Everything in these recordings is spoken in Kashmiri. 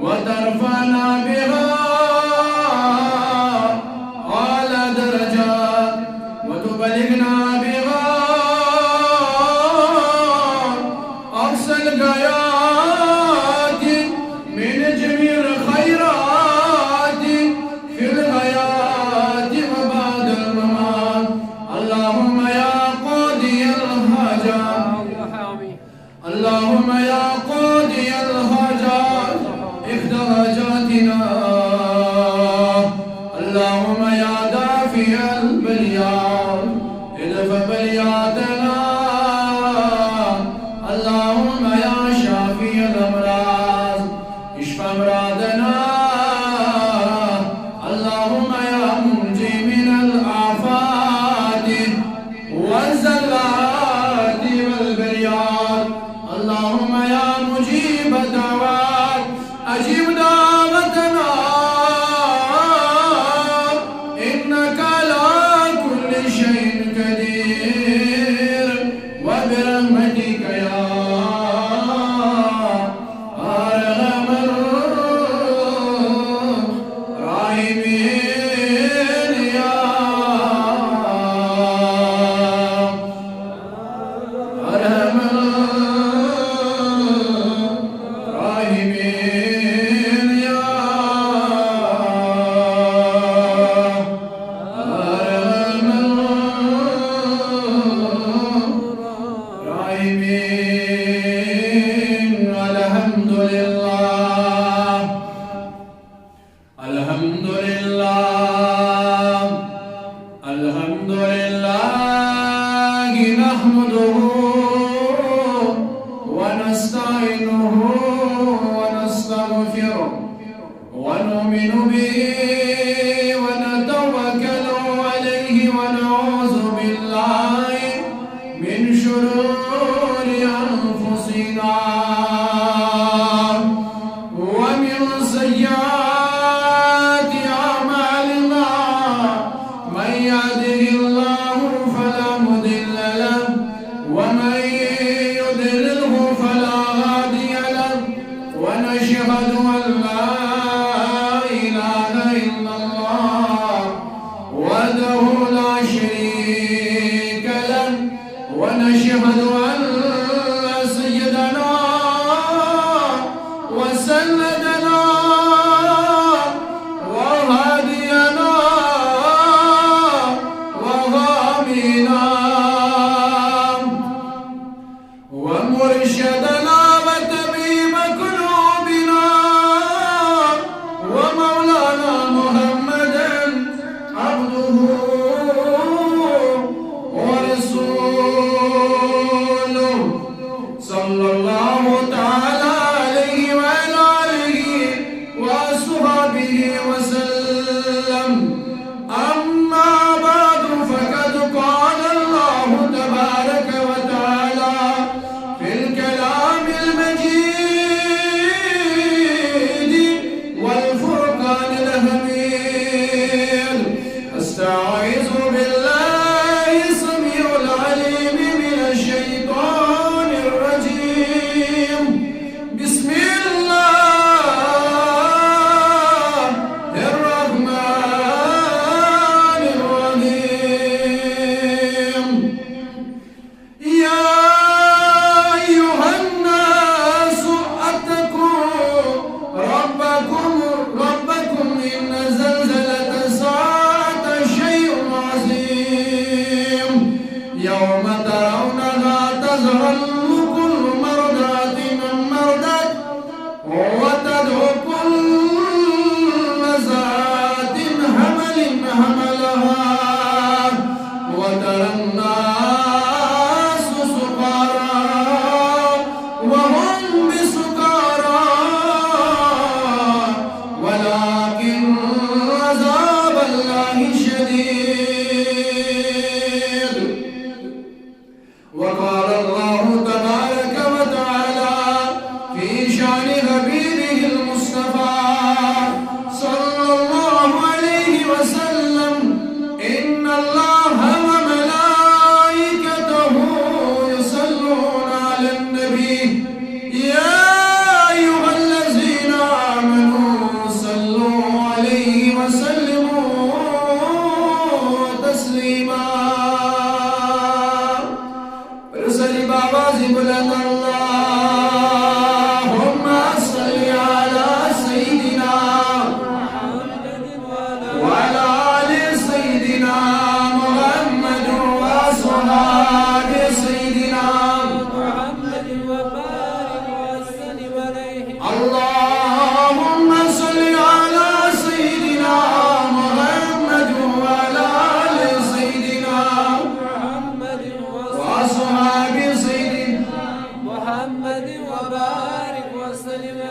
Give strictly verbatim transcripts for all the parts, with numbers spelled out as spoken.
وترفعنا بها أعلى درجات وتبلغنا بها أقصى الغايات من جميع الخيرات في الحياة وبعد الممات. اللهم يا قاضي الحاجات، اللهم يا قاضي الحاجات، اقض حاجاتنا. اللهم يا دافع البليات، ادفع بلياتنا. اللهم يا شافي الأمراض، اشف أمراضنا. اللهم يا منجي من الآفات والزلات والبريات. اللهم يا مجيب الدعوات، أجب دعوتنا، إنك على كل شيء قدير، وبرحمتك يا أرحم الراحمين يا أرحم الراحمين يا أرحم الراحمين. الحمد لله. الحمد لله. الحمد لله نحمده ونستعينه ونستغفره ونؤمن به ونتوكل عليه ونعوذ بالله من شرور أنفسنا ومن سيئات أعمالنا. من يهده الله فلا مضل له ومن يضلله فلا هادي له. ونشهد أن لا إله إلا الله وحده لا شريك له. ونشهد أن سيدنا وسندنا وهادينا وحامينا ومرشدنا وطبيب قلوبنا ومولانا محمدا عبده ورسوله، صلى الله تعالى عليه وعلى آله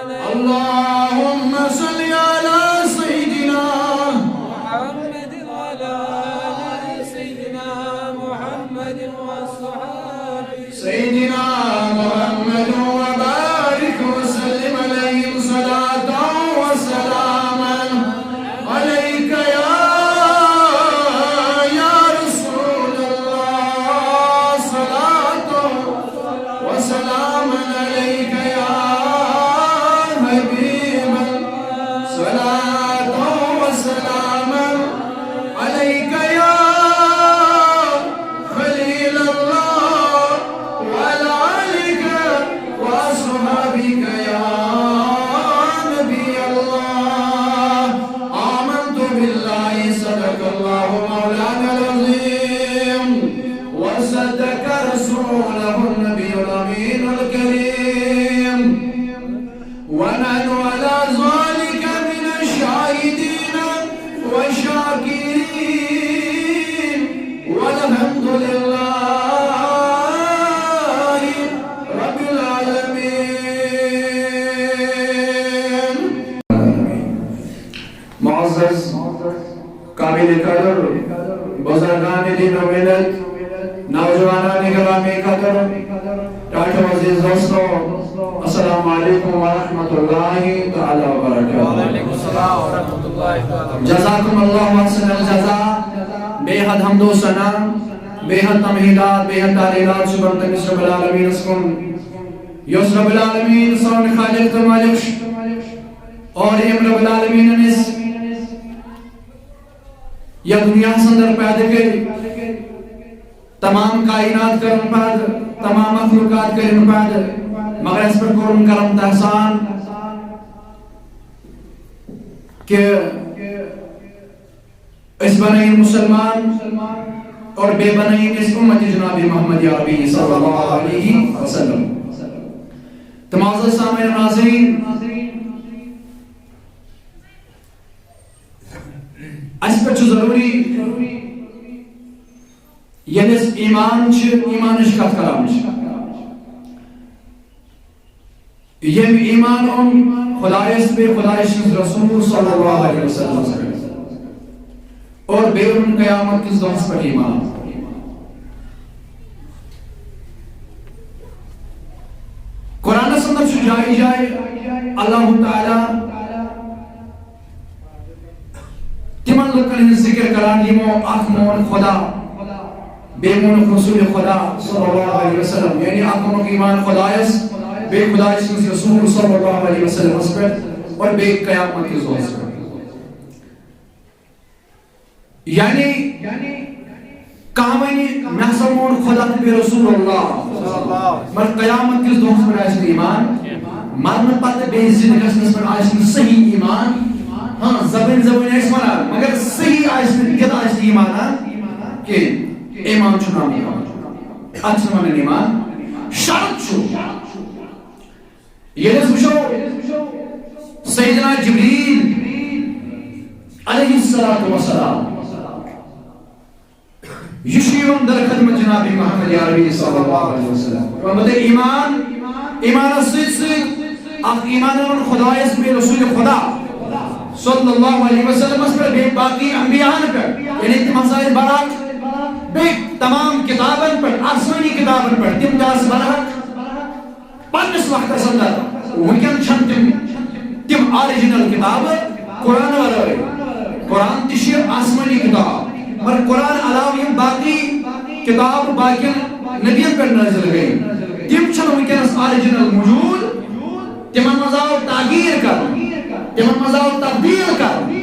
اللهم صل على سيدنا محمد وعلى آل سيدنا محمد وصحابه سيدنا محمد وبارك وسلم عليهم صلاة وسلاما عليك يا، يا رسول الله، صلاة وسلاما عليك يا حبيب الله، صلاة وسلاما عليك يا خليل الله، وعلى آلك وأصحابك يا نبي الله. آمنت بالله، صدق الله مولانا العظيم، وصدق رسوله النبي الأمين الكريم، ونحن على ذلك من الشاهدين والشاكرين، والحمد لله رب العالمين. معزز قابل قدر بزرگان دین و ملت، نوجوانان گرامی قدر، ٹاٹھو عزیز دوستو، السلام علیکم ورحمۃ اللہ تعالی وبرکاتہ۔ وعلیکم السلام ورحمۃ اللہ وبرکاتہ۔ جزاکم اللہ احسن الجزاء۔ بے حد حمد و ثنا، بے حد تمہیدات، بے حد تعلیلات چھِ بنان تٔمِس رب العالمینس کُن، یُس رب العالمین سون خالق تہٕ مالک چھُ۔ اور ییٚمۍ رب العالمینن أسۍ یتھ دنیاہس اندر پیدٕ کٔرۍ، تمام کائنات کٔرٕن پیدٕ، تمام مخلوقات کٔرٕن پیدٕ، مگر اسہِ پٮ۪ٹھ کوٚرُن کرم تہٕ احسان کہ أسۍ بنٲیِن مسلمان اور بیٚیہِ بنٲیِن أسۍ امت جناب محمد عربی صلی اللہ علیہ وسلم۔ تہٕ معزز سامعین ناظرین، اسہِ پٮ۪ٹھ چھُ ضروٗری، ییٚلہِ أسۍ ایمان چھِ، ایمانٕچ کتھ کران چھِ، ییٚمۍ ایمان اوٚن خدایس پٮ۪ٹھ، خدایہِ سٕنٛدِس رسول صلی اللہ علیہ وسلمس پٮ۪ٹھ، اور بیٚیہِ اوٚنُن قیامت کِس دۄہس پٮ۪ٹھ ایمان۔ قرآنس اندر چھُ جایہِ جایہِ اللہ تعالیٰ تِمن لُکن ہٕنٛز ذِکِر کران، یِمو اکھ مون خدا، بیٚیہِ مونُکھ رسول خدا صلی اللہ علیہ وسلم، یعنی اکھ مونُکھ ایمان خدایس، بیٚیہِ خدایہِ سٕنٛدِس رسول صلی اللہ علیہ وسلمس پٮ۪ٹھ، اور بیٚیہِ قیامت کِس دۄہس پٮ۪ٹھ۔ یعنی کانٛہہ ونہِ، مےٚ ہسا مون خدا تہٕ بیٚیہِ رسول اللہ، مگر قیامت کِس دۄہس پٮ۪ٹھ آسہِ نہٕ ایمان، مرنہٕ پتہٕ بیٚیہِ زِندٕ گژھنس پٮ۪ٹھ آسہِ نہٕ صحیح ایمان۔ ہاں، زبٲنۍ زبٲنۍ آسہِ ونان، مگر صحیح آسہِ نہٕ، دِل آسہِ نہٕ ایمان کینٛہہ۔ ایمان چھُ نامُقرر۔ اتھ چھِنہٕ ونان ایمان۔ شرط چھُ، ییٚلہِ أسۍ وٕچھو سیدنا جبریل علیہ الصلوۃ والسلام، یہِ چھُ یِوان در خدمت جناب محمد عربی صلی اللہ علیہ وسلم۔ وۄنۍ وَنہٕ بہٕ تۄہہِ ایمان، ایمانس سۭتۍ سۭتۍ اکھ ایمان اَنُن خدایس، بیٚیہِ رسول خدا صلی اللہ علیہ وسلمس پٮ۪ٹھ، بیٚیہِ باقی انبیاہن پٮ۪ٹھ، یعنی تِم ہسا ٲسۍ برحق، بیٚیہِ تمام کتابن پٮ۪ٹھ، آسمانی کتابن پٮ۪ٹھ، تِم تہِ آسہٕ برحق۔ پننِس وقتس اندر وٕنکیٚن چھنہٕ تِم، تِم آرجنل کتابہٕ قرآن ورٲے۔ قرآن تہِ چھِ آسمٲنی کتاب، مگر قرآن علاوٕ یِم باقی کتابہٕ باقین نبین پٮ۪ٹھ نٲزِل گٔے، تِم چھنہٕ وٕنکیٚنس آرجنل موجود۔ تِمن منٛز آو تغییر کرنہٕ، تِمن منٛز آو تبدیل کرنہٕ،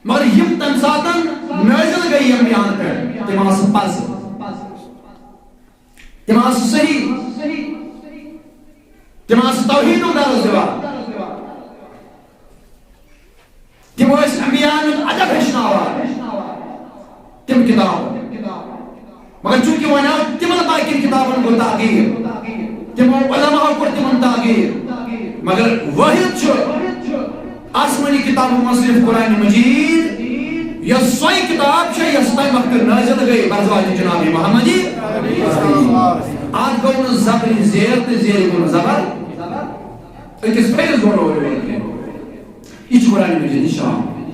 مگر یِم تمہِ ساتن نٲزِل گٔے یِم یِہن پٮ۪ٹھ، تِم آسہٕ پزٕ۔ تِم آسہٕ صحیح۔ تِم آسہٕ توحیٖدُک درس دِوان۔ تِم ٲسۍ انبیاہن ہُنٛد ادب ہیٚچھناوان۔ تِم کِتابہٕ۔ مگر چوٗنٛکہِ وۄنۍ آو تِمن باقین کِتابن گوٚو تغیٖر۔ تِمو علماہو کوٚر تِمن تغیٖر۔ مگر وٲحد چھُ آسمٲنی کتابو منٛز صرف قرآن مجید، یۄس سۄے کتاب چھےٚ یۄس تمہِ وقتہٕ نٲزِل گٔے برزواج جناب محمدی۔ اتھ گوٚو نہٕ زبرِ زیر تہٕ زیرِ گوٚو نہٕ زبر۔ أکِس پھٔلِس گۄڈٕ اورٕ یورٕ کینٛہہ۔ یہِ چھُ قرآن مجیدٕچ شان۔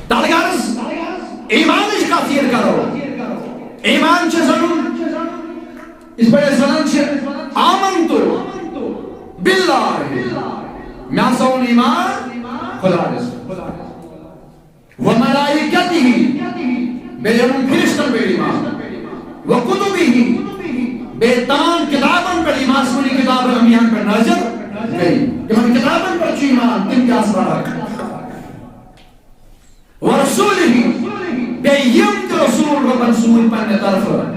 تَلہٕ غرض، ایٖمانٕچ کَتھ ییٚلہِ کَرو، ایٖمان چھُ زَنُن، یِتھ پٲٹھۍ أسۍ وَنان چھِ، "آمنتُ باللہ"، مےٚ ہسا اوٚن ایٖمان خۄدایَس پٮ۪ٹھ۔ "وملائکتہ"، بیٚیہِ اوٚنُن فرشتن پٮ۪ٹھ ایٖمان۔ "وکتبہ"، بیٚیہِ تمام کِتابن پٮ۪ٹھ ایٖمان، آسمٲنی کِتابن، انبیاہن پٮ۪ٹھ نٲزِل گٔے۔ تِمن کِتابن پٮ۪ٹھ چھُ ایٖمان، تِم تہِ آسہٕ برحق۔ "ورسولہ"، بیٚیہِ یِم تہِ رسول رۄبن سوٗزۍ پننہِ طرفہٕ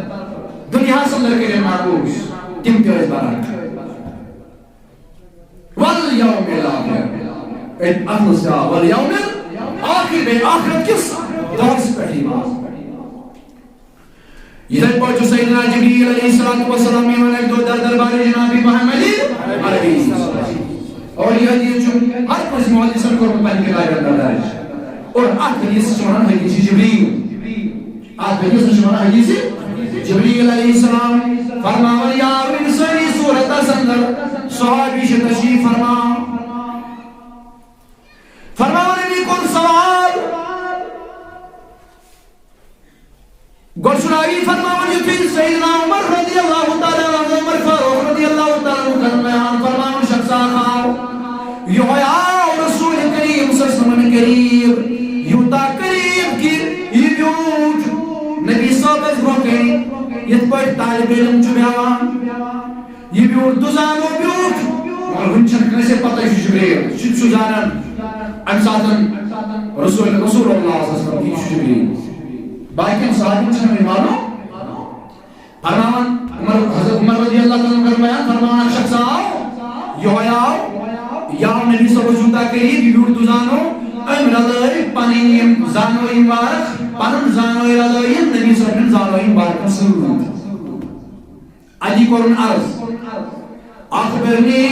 دُنیاہس اندر کٔرِتھ ناکوس، تِم تہِ ٲسۍ برحق۔ "والیوم الآخر"، أتھۍ اَتھ منٛز تہِ آو "والیوم الآخر"، بیٚیہِ آخرت کِس دۄہس پٮ۪ٹھ ایٖمان۔ یِتھے پٲٹھۍ چھُ سیدنا جبریل علیہ الصلوۃ والسلام یِوان اَکہِ دۄہ در دربارِ جناب محمد عربی۔ اور یہِ حدیث چھُ ہر کٲنٛسہِ محدثن کوٚرمُت پننہِ کِتابہِ اندر درج۔ اور اَتھ حدیثس چھِ وَنان حدیث جبریل۔ اَتھ حدیثس چھِ وَنان حدیث جبریل علیہ السلام۔ فرماوان، یہِ آو اِنسٲنی صوٗرتس اندر۔ صحابی چھِ تشریف فرما۔ فرماوان، أمی کوٚر سوال۔ گۄڈٕ چھُ راوی فرماوان، یُتھُے سیدنا عمر رضی اللہ تعالیٰ عنہ، عمر فاروق رضی اللہ تعالیٰ عنہ کرن بیان فرماوان، شخص اکھ آو، یِہوٚے آو رسول کریم صلی اللہ علیہ وسلم قریب، یوٗتاہ قریب کہِ یہِ بیوٗٹھ نبی صٲبس برونٛہہ کنہِ، یِتھ پٲٹھۍ طالب علم چھُ بیٚہوان۔ یہِ بیوٗٹھ، دُزانو بیوٗٹھ۔ مگر وُنہِ چھَنہٕ کٲنٛسے پتہ یہِ چھُ جبریل۔ سُہ تہِ چھُ زانان اَمہِ ساتَن رسول، رسول اللہ صلی اللہ علیہ وسلم، یہِ چھُ جبریل۔ باقین صحابین چھَنہٕ وُنہِ معلوم۔ فرماوان، عمر، حضرت عمر رضی اللہ تعالیٰ عنہ کرن بیان، فرماوان، اکھ شخص آو، یِہوٚے آو، یہِ آو نبی صٲبَس یوٗتاہ قریب، یہِ بیوٗٹھ دُزانو، أمۍ رلٲوۍ پنٕنۍ یِم زانوے مبارک، پنُن زانوے رلٲوِن نبی صٲبٕنٮ۪ن زانوے مبارکن سۭتۍ۔ علی کوٚرُن عرض، اخبرنی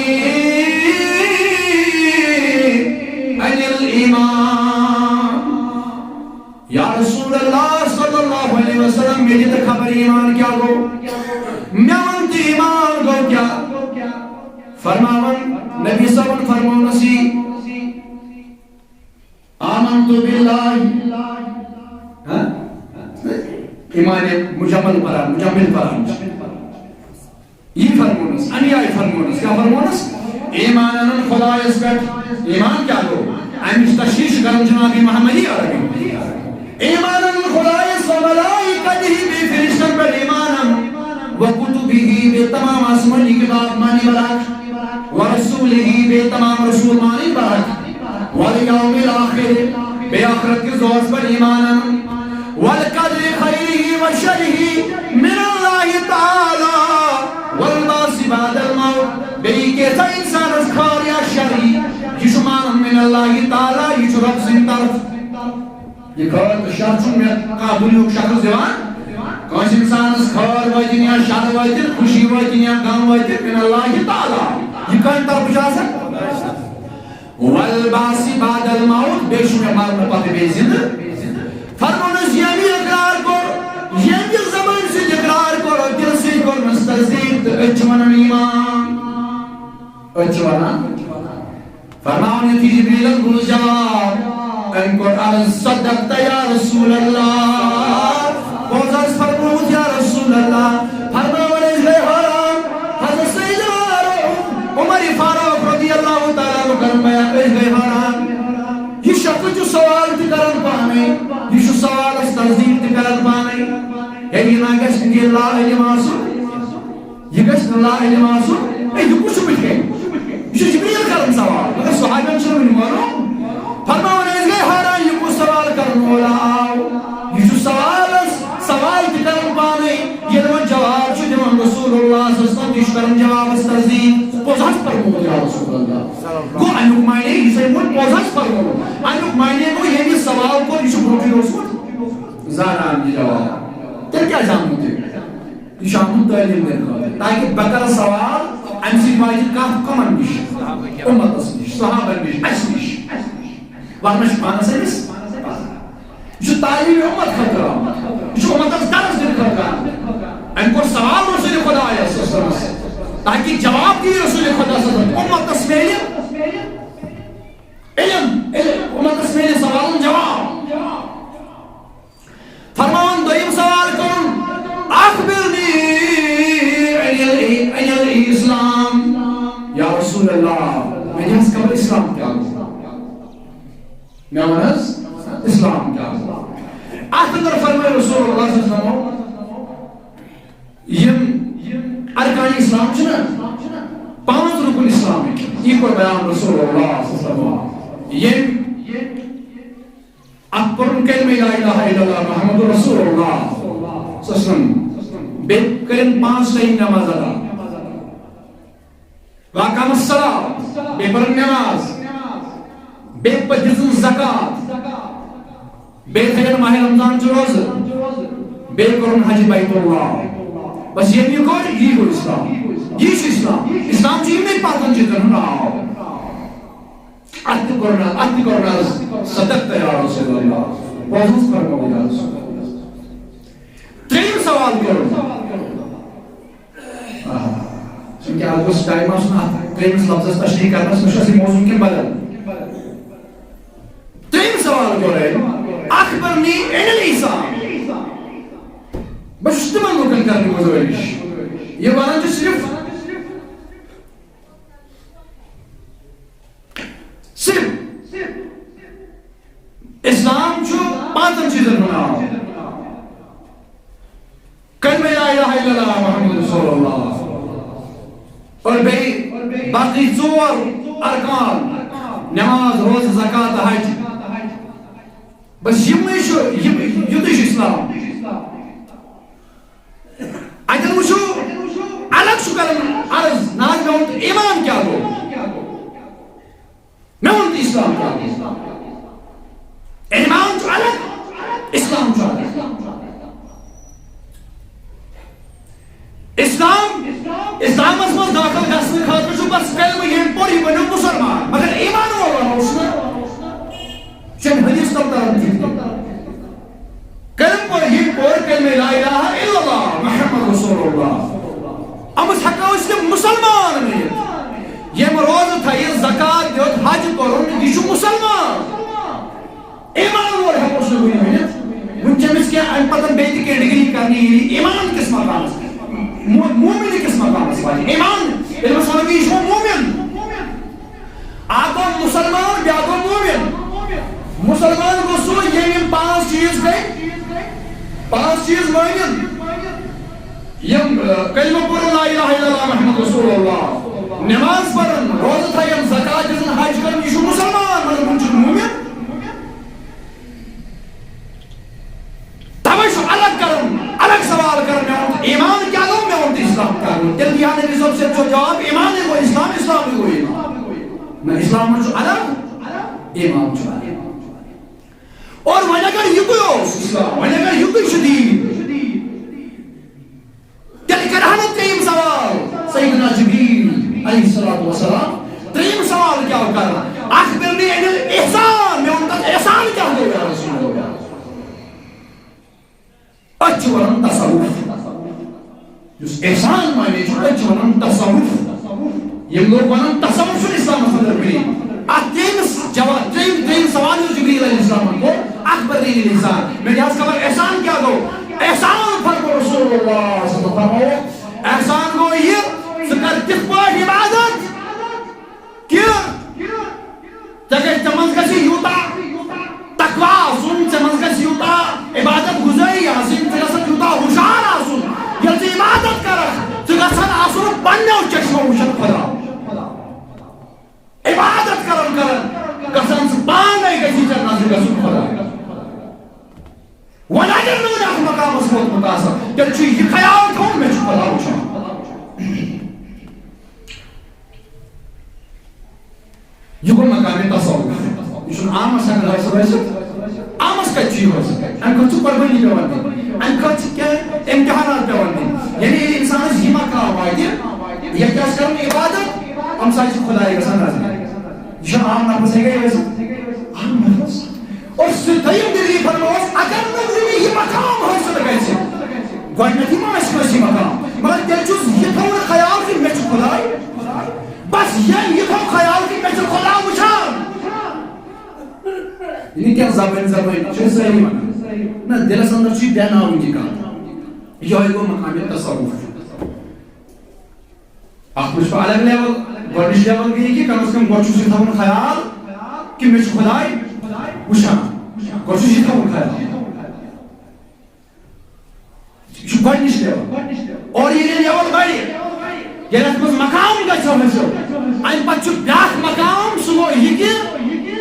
عن الایمان۔ یا رسول اللہ صلی اللہ علیہ وسلم، مےٚ دِ تہٕ خبر ایمان کیٛاہ گوٚو؟ مےٚ وَن تہٕ ایمان گوٚو کیٛاہ؟ فرماوان، نبی صٲبن فرموونس یی، آمنت باللہ۔ ہاں؟ ایمان مجمل پران، مجمل پران۔ یی فرمونس، امی آیہِ فرمونس، کیٛاہ فرمونس؟ ایمان انن خدایس پٮ۪ٹھ۔ ایمان کیٛاہ گوٚو؟ امِچ تشریح چھُ کران جناب محمدی عربی۔ ایمان انن خدایس و ملائکتہ، بیٚیہِ فرشتن پٮ۪ٹھ ایمان انن، و کتبہ، بیٚیہِ تمام آسمٲنی کتاب مانہِ برحق، و رسولہ، بیٚیہِ تمام رسول مانہِ برحق۔ والیوم الآخر، بیٚیہِ آخرت کِس دۄہس پٮ۪ٹھ ایمان انُن۔ والقدر خیرہ و شرہ من اللہ تعالی، والبعث بعد الموت، بیٚیہِ کینٛژھا انسانس خٲر یا شر یی، یہِ چھُ مانُن من اللہ تعالی، یہِ چھُ رۄب سٕنٛدِ طرفہٕ۔ یہِ خٲر تہٕ شر چھُنہٕ مےٚ کانٛہہ دُنیاہُک شخص دِوان۔ کٲنٛسہِ انسانس خٲر وٲتِن یا شر وٲتِن، خوشی وٲتِن یا غم وٲتِن، من اللہ تعالی۔ یہِ کمہِ طرفہٕ چھُ آسان؟ والبعث بعد الموت، بیٚیہِ چھُ مےٚ مرنہٕ پتہٕ بیٚیہِ زِندٕ۔ فرموونس، ییٚمۍ یہِ اقرار کوٚر، ییٚمۍ یہِ زبٲنۍ سۭتۍ اقرار کوٚر، دِلہٕ سۭتۍ کوٚرنس تصدیٖق، تہٕ أتۍ چھِ ونان ایمان۔ أتۍ چھِ ونان۔ فرماوان یُتھُے جبریلن بوٗز جواب، أمۍ کوٚر عرض، صدقت یا رسول اللہ، پوٚز حظ فرمووُتھ یا رسول اللہ۔ فرماوان أسۍ گٔے حٲران، حضرت سیدنا عمر فاروق رضی اللہ تعالیٰ عنہ کرن بیان، أسۍ گٔے حٲران۔ یہِ شخص چھُ سوال تہِ کران پانے، یہِ چھُ سوالس تصدیٖق تہِ کران پانے۔ ہے، یہِ نا گژھِ نہٕ لا علم آسُن۔ یہِ گژھِ نہٕ لا علم آسُن۔ ہے، یہِ کُس چھُ بٕتھِ کَنہِ؟ یہِ چھُ جبریل کران سوال، مگر صحابین چھُنہٕ وُنہِ معلوم۔ فرماوان أسۍ گٔے حٲران، یہِ کُس سوال کرن وول آو؟ یہِ چھُ سوالس سوال تہِ کران پانے۔ ییٚلہِ وۄنۍ جواب چھُ دِوان رسول اللہ صلی اللہ علیہ وسلم، تہِ چھُ کران جوابس تصدیٖق۔ پوٚز حظ فرمووُتھ یا رسول اللہ۔ گوٚو اَمیُک معنی، یُس أمۍ ووٚن پوٚز حظ فرمووُتھ، اَمیُک معنی گوٚو ییٚمۍ یہِ سوال کوٚر، یہِ چھُ برونٛٹھٕے اوسمُت زانان یہِ جواب۔ تیٚلہِ کیٛازِ آمُت یہِ؟ یہِ چھُ آمُت تعلیٖم دِنہٕ خٲطرٕ، تاکہِ بہٕ کَرٕ سوال، اَمہِ سۭتۍ واتہِ کَتھ کَمَن نِش؟ اُمتَس نِش، صحابَن نِش، اَسہِ نِش۔ ورنہ چھُ پانَس أمِس۔ یہِ چھُ تعلیٖم اُمت خٲطرٕ آمُت۔ یہِ چھُ اُمتَس درس دِنہٕ خٲطرٕ آمُت۔ أمۍ کوٚر سوال رسول خدایَس صلی اللہ علیہ وسلمَس، تاکہِ جواب دِیہِ رسول خدا صلی اللہ رسول اللہ، مےٚ دِ حظ خبر اسلام کیٛاہ گوٚو؟ مےٚ وَن حظ، اسلام کیٛاہ گوٚو؟ اَتھ اندر فرمٲے رسول اللہ صلی اللہ علیہ وسلم، یِم ارکان اسلام چھِنہ، پانٛژھ رُکُن اسلامٕکۍ، یہِ کوٚر بیان رسول اللہ صلی اللہ علیہ وسلم۔ ییٚمۍ اَتھ پوٚرُن کلمہ لا الہ الا اللہ محمد رسول اللہ صلی اللہ علیہ وسلم۔ بیٚیہِ کٔرِن پانٛژھ ٹایم نماز ادا۔ واقام الصلاۃ، بیٚیہِ پٔرٕن نماز، بیٚیہِ پٔرۍ دِژٕن زکوٰۃ، بیٚیہِ تھٲیِن ماہِ رمضان چہِ روزٕ، بیٚیہِ کوٚرُن حج بیت اللہ۔ بس ییٚمۍ یہِ کوٚر، یی گوٚو اسلام۔ یی چھُ اسلام۔ اسلام چھُ یِمنٕے پانٛژن چیٖزن ہُنٛد ناو۔ اَتھ تہِ کوٚر نہٕ، اَتھ تہِ کوٚر نہٕ عرض، صدقت یا رسول اللہ۔ بوز حظ فرمٲوِو حظ۔ ترٛیٚیِم سوال کوٚر۔ آ، چونکہ از گوٚژھ ٹایم آسُن اَتھ ترٛیٚیِمِس لفظس تشریح کرنس، مےٚ چھُ اَسہِ یہِ موضوع وٕنکٮ۪ن بدل۔ ترٛیٚیِم سوال کوٚر أمۍ، اخبرنی عن الاسلام۔ بہٕ چھُس تِمن لوٗکن کرنہِ گُزٲرِش، یہِ وَنان چھِ صرف صرف اسلام چھُ پانٛژن چیٖزن ہُنٛد ناو۔ کلمہ لا الہ الا اللہ محمد رسول اللہ۔ اور بیٚیہِ باقٕے ژور ارکان، نماز، روزٕ، زکوٰۃ، حج۔ بس یِمنٕے چھُ، یِم، یُتُے چھُ اسلام۔ اَتٮ۪ن وٕچھِو، الگ چھُ کران عرض، نہ حظ، مےٚ ووٚن تہٕ ایمان کیٛاہ گوٚو؟ مےٚ ووٚن تہٕ اسلام کیٛاہ گوٚو؟ ایمان چھُ الگ، اسلام چھُ الگ۔ اسلام، اسلامس منٛز دٲخل گژھنہٕ خٲطرٕ چھُ بس کلمہٕ ییٚمۍ پوٚر، یہِ بنیو مسلمان، مگر ایمان وول اوس نہٕ۔ چھُنہٕ حدیث تَل تَران کِہیٖنۍ۔ کٔرٕم پوٚر، یہِ پوٚر کلمہ لا الہ الا اللہ محمد رسول اللہ۔ أمِس ہٮ۪کو أسۍ تہِ مسلمان ؤنِتھ۔ ییٚمۍ روزٕ تھایہِ، زکوٰۃ دیُت، حج کوٚرُن، یہِ چھُ مسلمان۔ ایمان وول ہٮ۪کو أسۍ نہٕ وُنہِ ؤنِتھ۔ وُنہِ چھِ أمِس کینٛہہ اَمہِ پتہٕ بیٚیہِ تہِ کینٛہہ ڈگری کرنہِ یِنۍ ایمان کِس مقامس، مو-، مومن کِس مقامس واتہِ۔ ایمان، ییٚلہِ أسۍ وَنو کہِ یہِ چھُ مومن۔ اکھ گوٚو مسلمان، بیٛاکھ گوٚو مومن۔ مسلمان گوٚو سُہ، ییٚمۍ یِم پانٛژھ چیٖز گٔے، پانٛژھ چیٖز مٲنِن۔ یِم، آ، کلمہ پوٚرُن، لا الہ الا اللہ محمد رسول اللہ، نماز پرن، روزٕ تھاوَن، زکوٰۃ دِژٕن، حج کرن، یہِ چھُ مسلمان، مگر وُنہِ چھُنہٕ مومن۔ توے چھُ الگ کرُن، الگ سوال کرُن، مےٚ ووٚن ایمان کیٛاہ گوٚو، مےٚ ووٚن اسلام کیٛاہ گوٚو۔ تیٚلہِ دِیہِ ہا نبی صٲب سیوٚد سیوٚد جواب، ایمانٕے گوٚو اسلام، اسلامٕے گوٚو ایمان۔ نہ، اسلام چھُ الگ، ایمان چھُ الگ۔ اور وۄنۍ اگر یِتُے اوس اسلام، وۄنۍ اگر یِتُے چھُ دیٖن، تیٚلہِ کرٕ ہا نہٕ ترٛیٚیِم سوال سیدنا جبریل علیہ الصلوۃ والسلام۔ ترٛیٚیِم سوال کیٛاہ کران؟ اخبرنی عن الاحسان، مےٚ ووٚن تَس احسان کیٛاہ گوٚو یا رسول اللہ؟ أسۍ چھِ وَنان تصوف۔ یُس احسان معنی چھُ، أسۍ چھِ وَنان تصوف۔ یِم لوٗکھ وَنان تصوف چھُنہٕ اسلامَس اندر کُنی۔ اَتھ ترٛیٚیِمِس جواب، ترٛیٚیِم، ترٛیٚیِم سوال یُس جبریل علیہ السلامَن کوٚر، اخبرنی عن الاحسان۔ مےٚ دِ حظ خبر احسان کیٛاہ گوٚو؟ احسان فرموو رسول اللہ صلی اللہ علیہ وسلم، فرموو، احسان گوٚو یہِ، ژٕ کر تِتھ پٲٹھۍ عبادت کہِ ژےٚ گژھِ، ژےٚ منٛز گژھِ یوٗتاہ تقویٰ آسُن، ژےٚ منٛز گژھِ یوٗتاہ عبادت گُزٲری آسٕنۍ، ژٕ گژھکھ یوٗتاہ ہُشار آسُن۔ ییٚلہِ ژٕ عبادت کرکھ، ژٕ گژھکھ آسُن پننیو چشمو وٕچھان خدا۔ عبادت کران کران گژھان ژٕ پانے گژھی ژےٚ نظرِ گژھُن خدا۔ وۄنۍ اگر نہٕ وۄنۍ اتھ مقامس ووتمُت آسکھ، تیٚلہِ چھُ یہِ خیال تھاوُن، مےٚ چھُ خدا وٕچھان۔ یہِ گوٚو مقامِ تصوف۔ یہِ چھُنہٕ عامس ہٮ۪کان حٲصِل ٲسِتھ۔ عامس کتہِ چھُ یہِ حٲصِل؟ امہِ خٲطرٕ چھِ قربٲنی پٮ۪وان دِنۍ، امہِ خٲطرٕ چھِ کینٛہہ امتحانات پٮ۪وان دِنۍ۔ یعنی ییٚلہِ انسانس یہِ مقام واتہِ، ییٚتہِ آسہِ کرُن عبادت، امہِ ساتہٕ چھُ خداے گژھان نظرِ۔ یہِ چھُ عام نفس ہیٚکہِ ٲسِتھ۔ عام نفس۔ اور سُہ دوٚیِم دٔلیٖل فرمٲوس، اگر نہٕ وُنہِ یہِ مقام حٲصِل گژھِ، گۄڈٕنیتھٕے ما آسہِ کٲنٛسہِ یہِ مقام؟ مگر تیٚلہِ چھُس یہِ تھاوُن خیال کہِ مےٚ چھُ خداے۔ بس ییٚمۍ یہِ تھوٚو خیال کہِ مےٚ چھُ خدا وٕچھان۔ یہِ نہٕ کینٛہہ زبٲنۍ زبٲنۍ چھِ سٲری وَنان۔ نہ، دِلس اندر چھُ یہِ بیٚہناوُن یہِ کتھ۔ یِہوٚے گوٚو مقامِ تصوف۔ اَتھ منٛز چھُ الگ لیول، گۄڈٕنِچ لیول گٔے یہِ کہِ کم از کم گۄڈٕ چھُس یہِ تھاوُن خیال کہِ مےٚ چھُ خۄداے وٕچھان۔ گۄڈٕ چھُس یہِ تھاوُن خیال۔ یہِ چھُ گۄڈٕنِچ لیول۔ اور ییٚلہِ یہِ لیول بڑِ، ییٚلہِ اَتھ منٛز مقام گژھِ حٲصِل، اَمہِ پتہٕ چھُ بیٛاکھ مقام، سُہ گوٚو یہِ کہِ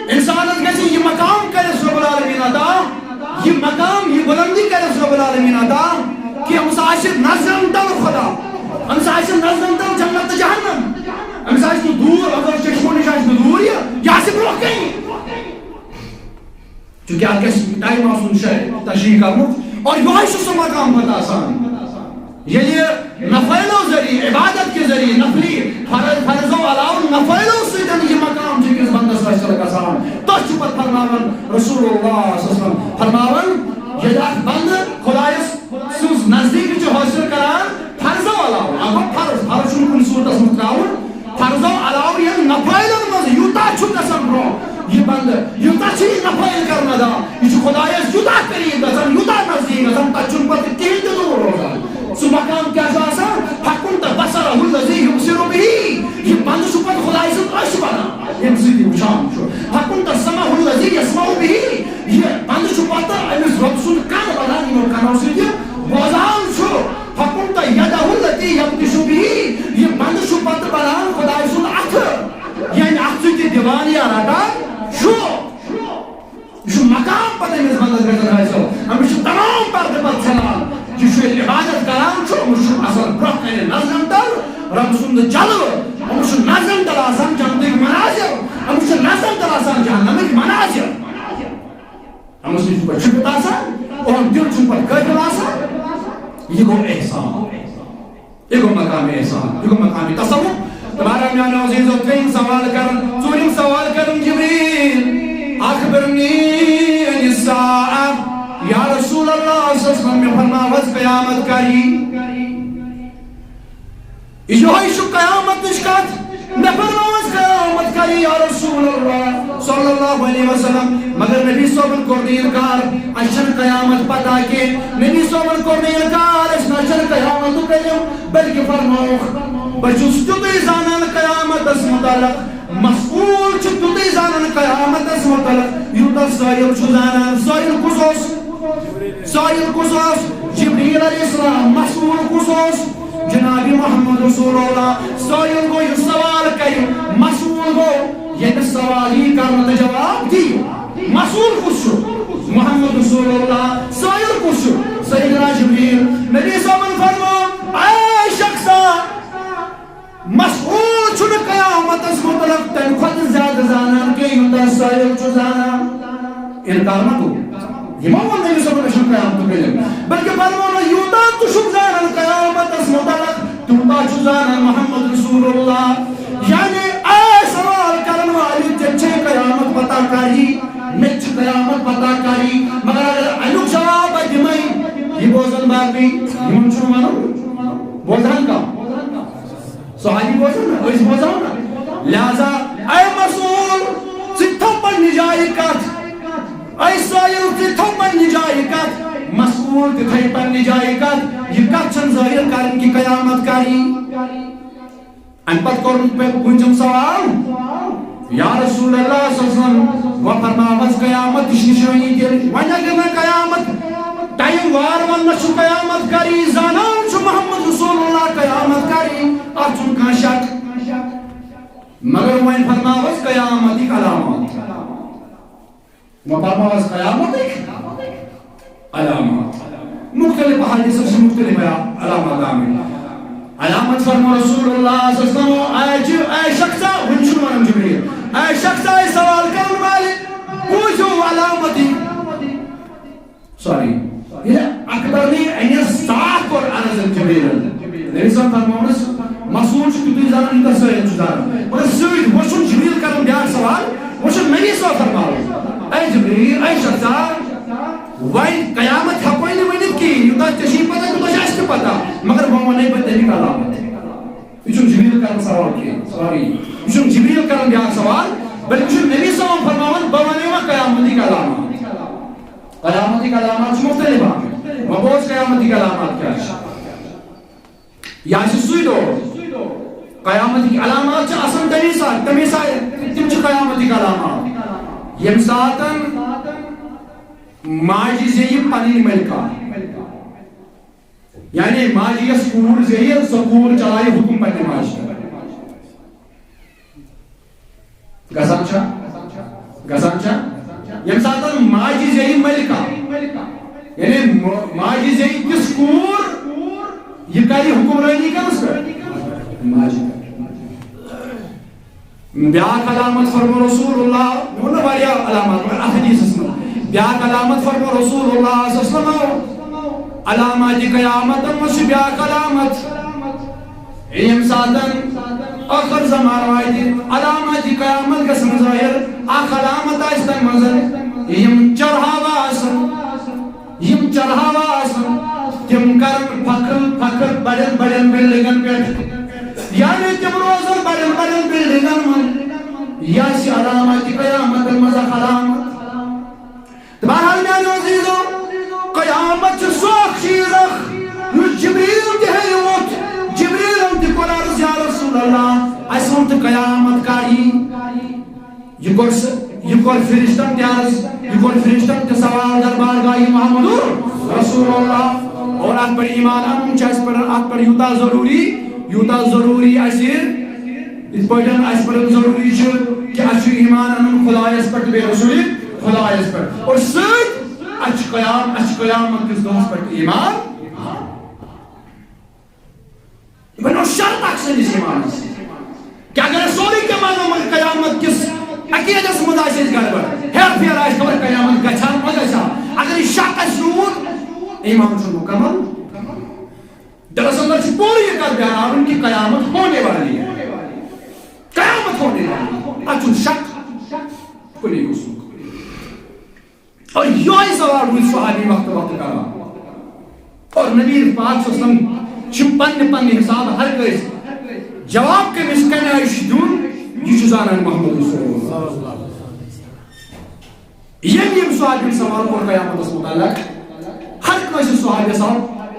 اِنسانَس گژھِ یہِ مقام کَرٮ۪س رۄب العالمیٖن عطا، یہِ مقام، یہِ بُلندی کَرٮ۪س رۄب العالمیٖن عطا، کہِ أمِس آسہِ نظرَن تَل خۄدا، أمِس آسہِ نظرَن تَل جنت تہٕ جہنم، أمِس آسہِ نہٕ دوٗر، اگر چشمو نِش آسہِ نہٕ دوٗر یہِ، یہِ آسہِ برٛونٛہہ کَنہِ۔ چونکہ اَتھ گژھِ ٹائم آسُن شاید تشریح کرنُک، اور یِہوٚے چھُ سُہ مقام پتہٕ آسان، ییٚلہِ نفلو ذٔریعہٕ، عبادت کہِ ذٔریعہٕ، نفلی فرض، فرضو علاوٕ نفلو سۭتۍ یہِ مقام چھُ أکِس بندس حٲصِل گژھان۔ تٔتھۍ چھُ پتہٕ فرماوان رسول اللہ صلی اللہ علیہ وسلم، فرماوان، ییٚلہِ اکھ بندٕ خۄدایس سٕنٛز نزدیٖکی چھُ حٲصِل کران فرضو علاوٕ، اکھ گوٚو فرض، فرض چھُنہٕ کُنہِ صوٗرتس منٛز ترٛاوُن، فرضو علاوٕ یِم نفٲیلن منٛز یوٗتاہ چھُ گژھان برٛونٛہہ یہِ بنٛدٕ، یوٗتاہ چھُ یہِ نفٲیل کران ادا، یہِ چھُ خۄدایس یوٗتاہ قریٖب گژھان، یوٗتاہ نزدیٖک گژھان، تتھ چھُنہٕ پتہٕ کِہیٖنۍ تہِ دوٗر روزان۔ سُہ مقام کیٛاہ چھُ آسان؟ فَكُنْتَ بَصَرَهُ الَّذِي يُبْصِرُ بِهِ۔ یہِ بنٛدٕ چھُ پتہٕ خۄدایہِ سُنٛد أچھ بنان، ییٚمہِ سۭتۍ یہِ وٕچھان چھُ۔ فَكُنْتَ سَمْعَهُ الَّذِي يَسْمَعُ بِهِ۔ یہِ بنٛدٕ چھُ پتہٕ أمِس رۄب سُنٛد کن بنان، یِمو کنو سۭتۍ یہِ بوزان چھُ۔ فَكُنْتَ يَدَهُ الَّتِي يَبْطِشُ بِهِ۔ یہِ بنٛدٕ چھُ پتہٕ بنان خۄدایہِ سُنٛد اَتھٕ، یعنی اَتھٕ سۭتۍ یہِ دِوان یا رٹان چھُ۔ یہِ چھُ مقام پتہٕ أمِس بنٛدَس گژھان حٲصِل۔ أمِس چھُ تمام پردٕ پتہٕ ژھٮ۪نان۔ یہِ چھُ ییٚلہِ عبادت کران چھُ، أمِس چھُ آسان برٛونٛہہ کنہِ نظرن تل رۄب سُنٛد جلوٕ۔ أمِس چھُ نظرن تل آسان جنتٕکۍ مناظر۔ أمِس چھُ نظرن تل آسان جہنمٕکۍ مناظر۔ أمِس نِش چھُ پتہٕ چھُپِتھ آسان، یِہُنٛد دِل چھُ پتہٕ قٲبِل آسان۔ یہِ گوٚو احسان، یہِ گوٚو مقام احسان، یہِ گوٚو مقام تصوف۔ تہٕ بہرحال میٛانیو عزیٖزو، ترٛیٚیِم سوال کرن، ژوٗرِم سوال کرن جبریٖل، "أخبرني عن الساعة"، یا رسول اللہ صلی اللہ علیہ وسلم، مےٚ فرماو حظ قیامت کر یی؟ یِہوٚے چھُ قیامتٕچ کتھ۔ مےٚ فرمٲو حظ قیامت کر یی یا رسول اللہ صلی اللہ علیہ وسلم۔ مگر نبی صٲبن کوٚر نہٕ انکار، اسہِ چھنہٕ قیامت پتہ کینٛہہ۔ نبی صٲبن کوٚر نہٕ انکار، اسہِ نہ چھنہٕ قیامتُک علم، بلکہِ فرمووُکھ، بہٕ چھُس تیُتُے زانان قیامتس متعلق، مسئول چھُ تیُتُے زانان قیامتس متعلق، یوٗتاہ سٲیِل چھُ زانان۔ سٲیِل کُس اوس؟ سٲیِل کُس اوس؟ جبریل علیہ السلام۔ مسئول کُس اوس؟ جناب محمد رسول اللہ۔ سٲیِل گوٚو یُس سوال کرِ، مسئول گوٚو ییٚمِس سوال یی کرنہٕ تہٕ جواب دی۔ مسئول کُس چھُ؟ محمد رسول اللہ۔ سٲیِل کُس چھُ؟ سیدنا جبریل۔ نبی صٲبن فرموو، اے شخصا، مسئول چھُنہٕ قیامتس متعلق تمہِ کھۄتہٕ زیادٕ زانان کینٛہہ، یوٗتاہ سٲیِل چھُ زانان۔ انکار مہ گوٚو۔ یِمو ووٚن نبی صٲبن، "أسۍ چھِنہٕ قیامتُک علم"، بلکہِ فرموو نہٕ، "یوٗتاہ ژٕ چھُکھ زانان قیامتس متعلق، تیوٗتاہ چھُ زانان محمد رسول اللہ"۔ یعنی، اے سوال کرن والہِ، ژےٚ چھے قیامت پتہ کر یی؟ مےٚ تہِ چھِ قیامت پتہ کر یی، مگر اگر امیُک جواب بہٕ دِمے، یہِ بوزن باقٕے، یِمن چھُنہٕ ونُن، بوزہن کم۔ صحابی بوزن نا، أسۍ بوزو نا۔ لہذا، اے مسئول، ژٕ تہِ تھاو پننہِ جایہِ کتھ۔ اے سٲیِل، ژٕ تہِ تھاو پننہِ جایہِ کتھ۔ مسئول تہِ تھایہِ پننہِ جایہِ کتھ۔ یہِ کتھ چھنہٕ ظٲہر کرٕنۍ کہِ قیامت کر یی۔ امہِ پتہٕ کوٚرُن پے-، پوٗنٛژِم سوال، یا رسول اللہ صلی اللہ علیہ وسلم، وۄنۍ فرماو حظ قیامت تہِ چھِ نشٲنی تیٚلہِ۔ وۄنۍ اگر نہٕ قیامت ٹایم وار وننس چھُ قیامت کر یی، زانان چھُ محمد رسول اللہ قیامت کر یی، اتھ چھُنہٕ کانٛہہ شک۔ مگر وۄنۍ فرماو حظ قیامتٕکۍ علامات۔ وۄنۍ فرماو حظ قیامتٕکۍ علامات۔ مختلف احادیثس چھِ مختلف علامات آمٕتۍ۔ علامت فرمو رسول اللہ صلی اللہ علیہ وسلم، اے جِ-، اے شخصا، وۄنۍ چھُنہٕ ونان جبریل، اے شخصا، اے سوال کرن والہِ، بوٗزِو علامتٕکۍ۔ سوری، ییٚلہِ اکبر نے أمِس صاف کوٚر عرض جبریلن، نبی صٲب فرماونس، مسعود چھُ تیُتُے زانان، یوٗتاہ سٲیِل چھُ زانان۔ مگر سۭتۍ وۄنۍ چھُنہٕ جبریل کران بیٛاکھ سوال، وۄنۍ چھُ نبی صٲب فرماوان، اے جبریل، اے شخصا، وۄنۍ قیامت ہٮ۪کوے نہٕ ؤنِتھ کِہیٖنۍ، یوٗتاہ ژےٚ چھُے پتہ، تیوٗتاہ چھِ اَسہِ تہِ پتہ، مگر وۄنۍ وَنَے بہٕ تَمِکۍ علامت۔ یہِ چھُنہٕ جبریل کران سوال کینٛہہ، سوری، یہِ چھُنہٕ جبریل کران بیٛاکھ سوال، بلکہِ چھُ نبی صٲبَن فرماوان، بہٕ وَنَے وۄنۍ قیامتٕکۍ علامات۔ قیامتٕکۍ علامات چھِ مُختلف آمٕتۍ۔ وۄنۍ بوز قیامتٕکۍ علامات کیٛاہ چھِ۔ یا چھِ سُے دۄہ، قیامتٕکۍ علامات چھِ آسان تَمے ساتہٕ، تَمے ساتہٕ تِم چھِ قیامتٕکۍ علامات۔ ییٚمہِ ساتَن ماجہِ زیٚیہِ پنٕنۍ ملکہ، یعنی ماجہِ یۄس کوٗر زیٚیہِ، سۄ کوٗر چلایہِ حُکُم پننہِ ماجہِ پٮ۪ٹھ۔ گژھان چھا؟ گژھان چھا؟ ییٚمہِ ساتَن ماجہِ زیٚیہِ ملکہ، یعنی م-، ماجہِ زیٚیہِ تِژھ کوٗر، یہِ کرِ حُکمرٲنی کٔمِس پٮ۪ٹھ؟ ماجہِ پٮ۪ٹھ۔ بیٛاکھ علامت فرمو رسول اللہ، مےٚ ووٚن نہ واریاہ علامات، مگر اَتھ حدیثس منٛز بیٛاکھ علامت فرمو رسول اللہ صلی اللہ علیہ وسلم، علامات قیامت منٛز چھِ بیٛاکھ علامت۔ ییٚمہِ ساتَن ٲخر زمانہٕ واتہِ، علامات قیامت گژھن ظٲہِر۔ اکھ علامت آسہِ تَمہِ منٛز، یِم چرہاوٕ آسن، یِم چرہاوٕ آسن، تِم کرن فخر، فخر بڑٮ۪ن بڑٮ۪ن بلڈنگن پٮ۪ٹھ، یعنی تِم روزن بڑٮ۪ن بڑٮ۪ن بلڈنگن منٛز۔ یہِ آسہِ علامات قیامتن منٛز اکھ علامت۔ تہٕ بہرحال میانیو عزیزو، قیامت چھُ سُہ اکھ چیٖز اکھ، یُس جبریل تہِ ہیٚیہِ ووٚتھ۔ جبریلن تہِ کوٚر عرض، یا رسول اللہ، اَسہِ ووٚن تہٕ قیامت کر یی؟ یہِ کوٚر سُہ، یہِ کوٚر فرشتن تہِ عرض، یہِ کوٚر فرشتن تہِ سوال دربار گاہہِ محمد رسول اللہ۔ اور اتھ پٮ۪ٹھ ایمان انُن چھُ اَسہِ پٮ۪ٹھ، اتھ پٮ۪ٹھ یوٗتاہ ضروٗری، یوٗتاہ ضروٗری اَسہِ، یِتھ پٲٹھۍ اَسہِ پٮ۪ٹھ ضروٗری چھُ کہِ اَسہِ چھُ ایمان اَنُن خۄدایَس پٮ۪ٹھ تہٕ بیٚیہِ رسوٗلِ خۄدایَس پٮ۪ٹھ۔ اور سۭتۍ اَسہِ چھُ قیام-، اَسہِ چھُ قیامت کِس دۄہَس پٮ۪ٹھ تہِ ایمان۔ یہِ بنیو شرط اَکھ سٲنِس ایمانَس۔ کہِ اگر أسۍ سورُے کینٛہہ مانو، مگر قیامت کِس عقیٖدَس منٛز آسہِ اَسہِ گڑبڑ، ہیر پھیر آسہِ، خبر قیامت گژھِ ہا، ما گژھِ ہا۔ اگر یہِ شک اَسہِ روٗد، ایمان چھُنہٕ مُکمل۔ دراصل میں چھُ پوٗرٕ یہِ کَتھ بیاناوُن کہِ قیامت ہونے والی ہے۔ قیامت ہونے والی ہے۔ اَتھ چھُنہٕ شک کُنی قٕسمُک۔ اور یِہوٚے سوال روٗدۍ صحابی وقتہٕ وقتہٕ کران۔ اور نبی پاک صلی اللہ علیہ وسلم چھِ پننہِ پننہِ حسابہٕ ہر کٲنٛسہِ جواب کٔمِس کَمہِ آیہِ چھُ دیُن، یہِ چھُ زانان محمد رسول اللہ۔ ییٚمۍ ییٚمۍ صحابی سوال کوٚر قیامتس متعلق، ہر کٲنٛسہِ صحابی سوال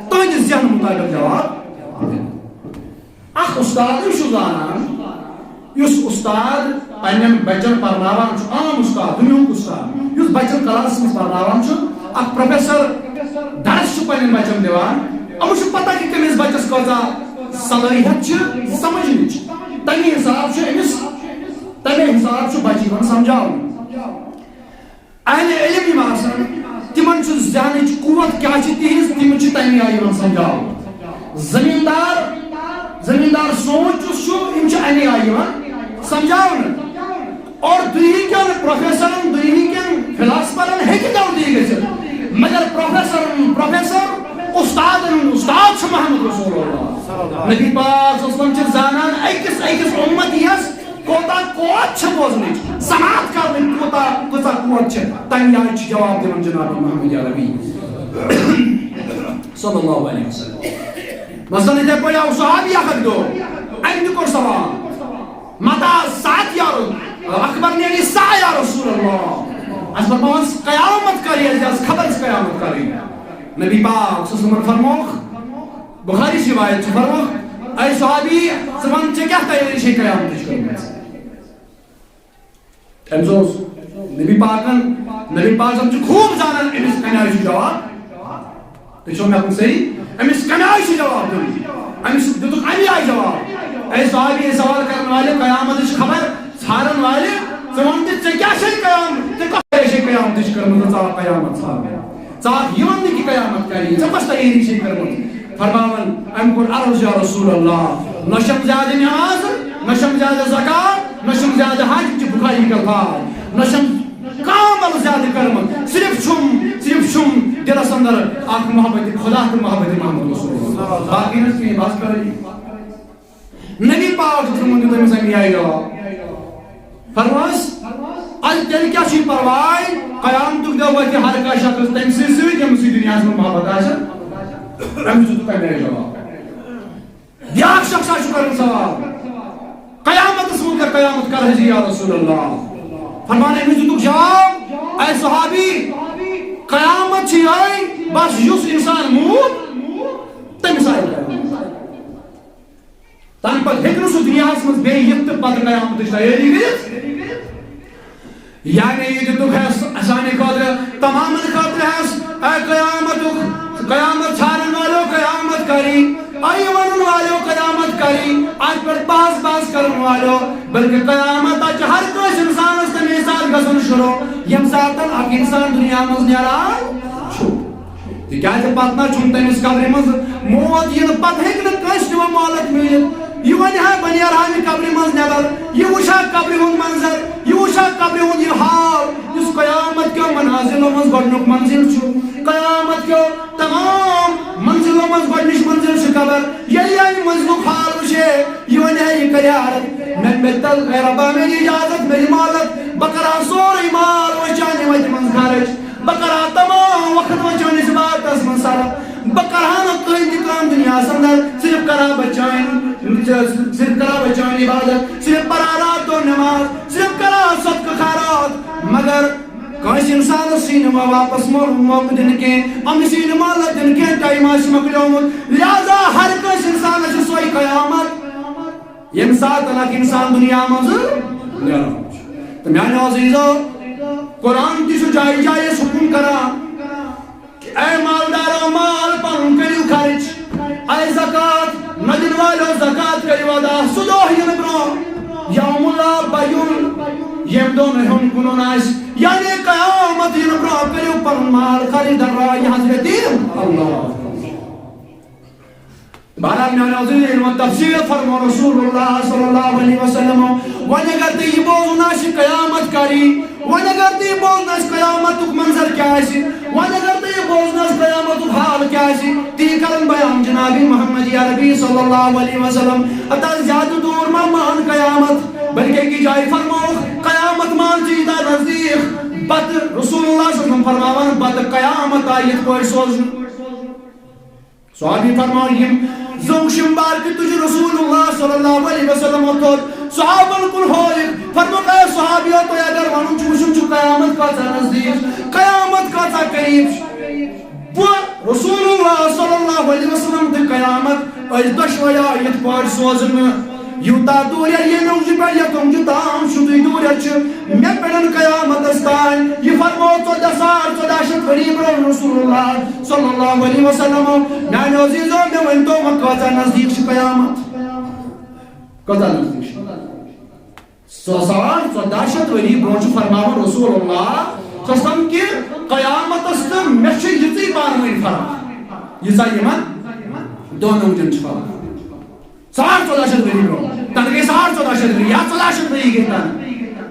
تُہنٛدِ ذہنہٕ مطابق جواب۔ اکھ استاد چھُ زانان، یُس استاد پننٮ۪ن بچن پرناوان چھُ، عام استاد، دُنیاہُک استاد، یُس بچن کلاسس منٛز پرناوان چھُ، اکھ پروفیسر درس چھُ پننٮ۪ن بچن دِوان، أمِس چھُ پتہ کہِ کٔمِس بچس کۭژاہ صلٲحیت چھِ سمجھنٕچ، تمے حساب چھُ أمِس، تمے حساب چھُ بچہِ یِوان سمجھاونہٕ۔ اہل علم یِم آسان، تِمن چھُ ذہنٕچ قوت کیٛاہ چھِ تِہنٛز، تِم چھِ تَمہِ آیہِ یِوان سمجھاونہٕ۔ زمیٖندار، زمیٖندار سونٛچ یُس چھُ، یِم چھِ اَمہِ آیہِ یِوان سمجھاونہٕ۔ اور دُنہیٖکٮ۪ن پروفیسرن، دُنہیٖکٮ۪ن فلاسفرن ہیٚکہِ جلدی گٔژھِتھ، مگر پروفیسرن، پروفیسر، استادن ہُنٛد استاد چھُ محمد رسول اللہ۔ نبی پاک صلی اللہ علیہ وسلم چھِ زانان أکِس أکِس اُمتی یَس کوتاہ قوت چھِ بوزنٕچ، سماعت کرنٕچ کوتاہ، کۭژاہ قوت چھِ، تَمہِ آیہِ چھُ جواب دِوان جناب محمد عربی صلی اللہ علیہ وسلم۔ مثلاً یِتھے پٲٹھۍ آو صحابی اکھ اکھ دۄہ، أمۍ تہِ کوٚر سوال، متى الساعة یا رسول، اخبرني عن الساعة یا رسول اللہ۔ اَسہِ فرماوان قیامت کر یی، اَسہِ خبر چھِ قیامت کر یی۔ نبی پاک صلی اللہ علیہ وسلم فرمووُکھ، بخاری چھِ روایت چھِ، فرمووُکھ، اے صحابی، ژٕ وَن، ژےٚ کیٛاہ تیٲری چھے قیامتٕچ کٔرمٕژ؟ أمِس اوس نبی پاکن، نبی پاک صٲب چھُ خوٗب زانان أمِس کَمہِ آیہِ چھُ جواب۔ تُہۍ چھِو مےٚ کُن صحیح؟ أمِس کَمہِ آیہِ چھُ جواب دیُن؟ أمِس دیُتُکھ اَمہِ آیہِ جواب۔ اے صحابی، اے سوال کرن والے، قیامتٕچ خبر ژھارن والے، ژٕ وَن تہِ، ژےٚ کیٛاہ چھے قیام-، ژےٚ کۄس تیٲری چھے قیامتٕچ کٔرمٕژ؟ ژٕ آو قیامت ژھارنہِ۔ ژٕ آکھ یہِ وَننہِ کہِ قیامت کَر یی، ژےٚ کۄس تیٲری چھے کٔرمٕژ؟ فرماوان، أمۍ کوٚر عرض، یا رسول اللہ، نہ چھم زیادٕ نماز، نہ چھم زیادٕ زکات، نہ چھم زیادٕ حج، تہِ بخاری کہِ الفاظ، نہ چھم کانٛہہ عمل زیادٕ کٔرمٕژ، صرف چھم، صرف چھم دِلس اندر اکھ محبت خدا تہٕ محبت محمد رسول اللہ۔ باقی نہٕ کینٛہہ، بس کر یی۔ نبی پاک صلی اللہ علیہ وسلم دیُت أمِس اَمہِ آیہِ جواب۔ فرمٲوس، اَدٕ تیٚلہِ کیٛاہ چھُے پرواے؟ قیامتُک دۄہ واتہِ ہر کانٛہہ شخص تٔمۍ سٕے سۭتۍ، ییٚمِس سۭتۍ دُنیاہَس منٛز محبت آسہِ۔ أمِس دیُتُکھ تَمہِ آیہِ جواب۔ بیٛاکھ شخص چھُ کران سوال، قیامتس مُتعلق، قیامت کر حظ یا رسول اللہ؟ فرمان أمِس دیُتُکھ جواب، اے صحابی، قیامت چھِ یِہوٚے، بس یُس انسان موٗد، تٔمِس آیہِ قیامت۔ تَمہِ پَتہٕ ہیٚکہِ نہٕ سُہ دُنیاہَس منٛز بیٚیہِ یِتھ تہٕ پَتہٕ قیامتٕچ تیٲری کٔرِتھ۔ یعنی یہِ دِتُکھ اَسہِ سانہِ خٲطرٕ، تَمامَن خٲطرٕ اَسہِ، اے قیامتُک، قیامت ژھانڈن والو، قیامت کری، اے یہِ وَنن والو، قیامت کری، اَتھ پٮ۪ٹھ بحث بحث کَرن والو، بلکہِ قیامت، تَتہِ چھِ ہر کٲنٛسہِ اِنسانَس تَمے ساتہٕ گژھُن شروع، ییٚمہِ ساتہٕ اَکھ اِنسان دُنیا منٛز نیران چھُ۔ تِکیٛازِ پتہٕ نہ چھُنہٕ تٔمِس قبرِ منٛز موت یِنہٕ پتہٕ ہیٚکہِ نہٕ کٲنٛسہِ تہِ وۄنۍ مولت میٖلِتھ۔ یہِ وَنہِ ہا، بہٕ نیرٕ ہا نہٕ قبرِ منٛز نٮ۪بر، یہِ وٕچھِ ہا قبرِ ہُنٛد منظر، یہِ وٕچھِ ہا قبرِ ہُنٛد یہِ حال، یُس قیامت کیو منازلو منٛز گۄڈٕنیُک منزل چھُ۔ قیامت کیو تمام منزلو منٛز گۄڈٕنِچ منزل چھِ قبر۔ ییٚلہِ یہِ اَمہِ منزلُک حال وٕچھِ ہے، یہِ وَنہِ ہے، یہِ کَرِ عرض، مےٚ، مےٚ تل، اے رۄبا، مےٚ دِ اجازت، مےٚ دِ مولت، بہٕ کَرٕ ہا سورُے مال وۄنۍ چانہِ وَتہِ منٛز خرٕچ۔ بہٕ کرٕ ہا تمام وقت وۄنۍ چٲنِس عبادتس منٛز صرف۔ بہٕ کرٕ ہا نہٕ کٕہٕنۍ تہِ کٲم دُنیاہس اندر، صرف کرٕ ہا بہٕ چٲنۍ، صرف کرٕ ہا بہٕ چٲنۍ عبادت، صرف پرٕ ہا راتھ دۄہ نماز، صرف کرٕ ہا صدقہٕ خیرات۔ مگر کٲنٛسہِ انسانس یی نہٕ وۄنۍ واپس مو-، موقعہٕ دِنہٕ کینٛہہ، أمِس یی نہٕ مولت دِنہٕ کینٛہہ، ٹایم آسہِ مۄکلیومُت۔ لہذا ہر کٲنٛسہِ انسانس چھِ سۄے قیامت۔ ییٚمہِ ساتہٕ اکھ انسان دُنیا منٛز نیران چھُ۔ تہٕ میانیو عزیزو، قرآن تہِ چھُ جایہِ جایہِ اَسہِ حُکُم کران کہِ اے مالدارو، مال پنُن کٔرِو خرٕچ، اے زکوٰۃ نہ دِنہٕ والٮ۪و، زکوٰۃ کٔرِو ادا۔ سُہ دۄہ یِنہٕ برونٛہہ، یوم لا بیع، ییٚمہِ دۄہ نہٕ ہیوٚن کٕنُن آسہِ، یعنی قیامت یِنہٕ برونٛہہ کٔرِو پنُن مال خرٕچ در راہِ حضرت اللہ۔ بہرحال، میانیو عزیزو، ییٚلہِ وۄنۍ تفصیٖل فرمو رسول اللہ صلی اللہ علیہ وسلم، وۄنۍ اگر تُہۍ یہِ بوزُن آسہِ قیامت کری، وۄنۍ اگر تُہۍ یہِ بوزُن آسہِ قیامتُک منظر کیٛاہ آسہِ، وۄنۍ اگر تُہۍ یہِ بوزُن آسہِ قیامتُک حال کیٛاہ آسہِ، تی کرن بیان جناب محمد عربی صلی اللہ علیہ وسلم۔ ہتا زیادٕ دوٗر ما مان قیامت، بلکہِ أکِس جایہِ فرمووُکھ، قیامت مان ژٕ ییٖژاہ نزدیٖک۔ پتہٕ رسول اللہ صلی اللہ علیہ وسلم فرماوان، پتہٕ قیامت آیہِ یِتھ پٲٹھۍ سوزنہٕ۔ صحابی فرماوان، یِم زوٚنگ شِمبار تہِ تُجہِ رسول اللہ صلی اللہ علیہ وسلم تھوٚد۔ صحابن کُن ہووِکھ، فرمووُکھ، اے صحابیو، تۄہہِ اگر وَنُن چھُ، وٕچھُن چھُ قیامت کۭژاہ نزدیٖک، قیامت کۭژاہ قریٖب چھِ۔ بہٕ رسول اللہ صلی اللہ علیہ وسلم تہٕ قیامت، أسۍ دۄشوے آے یِتھ پٲٹھۍ سوزنہٕ۔ یوٗتاہ دوٗرٮ۪ر ییٚمہِ اوٚنٛگجہِ پٮ۪ٹھ یَتھ اوٚنٛگجہِ تام چھُ تُہۍ دوٗرٮ۪ر چھِ، مےٚ پٮ۪ٹھ قیامتس تام۔ یہِ فرموو ژۄداہ ساڑ ژۄداہ شیٚتھ ؤری برٛونٛہہ رسول اللہ صلی اللہ علیہ وسلم۔ میانیو عزیزو، مےٚ ؤنۍ تو وۄنۍ کۭژاہ نزدیٖک چھِ قیامت؟ کۭژاہ نزدیٖک چھِ؟ سُہ ساڑ ژۄداہ شیٚتھ ؤری برٛونٛہہ چھُ فرماوان رسول اللہ صلی اللہ علیہ وسلم کہِ قیامتس تہٕ مےٚ چھِ یِژٕے پانہٕ ؤنۍ فرق، ییٖژاہ یِمن دۄن اوٚنٛگجن چھِ فرق۔ ساڑ ژۄداہ شیٚتھ ؤری برٛونٛہہ، تَنہٕ گٔے ساڑ ژۄداہ شیٚتھ ؤری یا ژۄداہ شیٚتھ ؤری گٔے تَنہٕ۔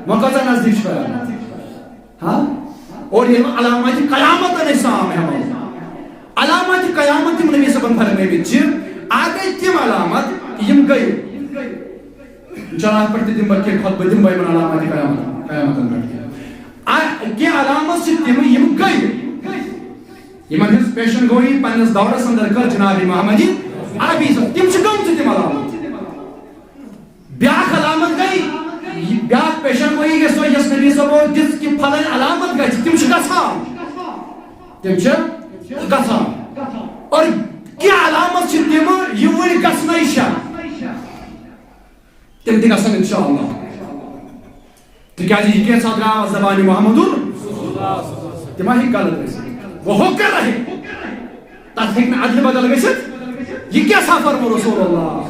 وۄنۍ کۭژاہ نزدیٖک چھِ قیامت؟ ہاں؟ اور ییٚلہِ وۄنۍ علاماتِ قیامتن أسۍ سام ہٮ۪مو، علاماتِ قیامت یِم نبی صٲبن فرمٲومٕتۍ چھِ، اَتھ گٔے تِم علامت یِم گٔے۔ اِنشاءاللہ اَتھ پٮ۪ٹھ تہِ دِمہٕ بہٕ کینٛہہ خطبہٕ، دِمہٕ بہٕ یِمن علاماتِ قیامت، قیامتن پٮ۪ٹھ تہِ۔ آ، کینٛہہ علامت چھِ تِم یِم گٔے۔ یِمن ہٕنٛز پیشن گویی پننِس دورس اندر کٔر جناب محمد عربی صٲب۔ تِم چھِ گٔمژٕ تِم علامت۔ بیٛاکھ علامت گٔے، بیٛاکھ پیشن گویی گٔے سۄ، یۄس نبی صٲبو دِژ کہِ پھلٲنۍ علامت گژھِ، تِم چھِ گژھان۔ تِم چھِ گژھان۔ اور کینٛہہ علامت چھِ تِم، یِم وُنہِ گژھنَے چھےٚ۔ تِم تہِ گژھن اِنشاءاللہ۔ تِکیٛازِ یہِ کینٛژھا درٛاو زبانہِ محمدُن، تہِ ما ہیٚکہِ غلط گٔژھِتھ؟ وہ ہو کر رہے، تَتھ ہیٚکہِ نہٕ ادلہِ بدل گٔژھِتھ۔ یہِ کیٛاہ سا فرمو رسول اللہ؟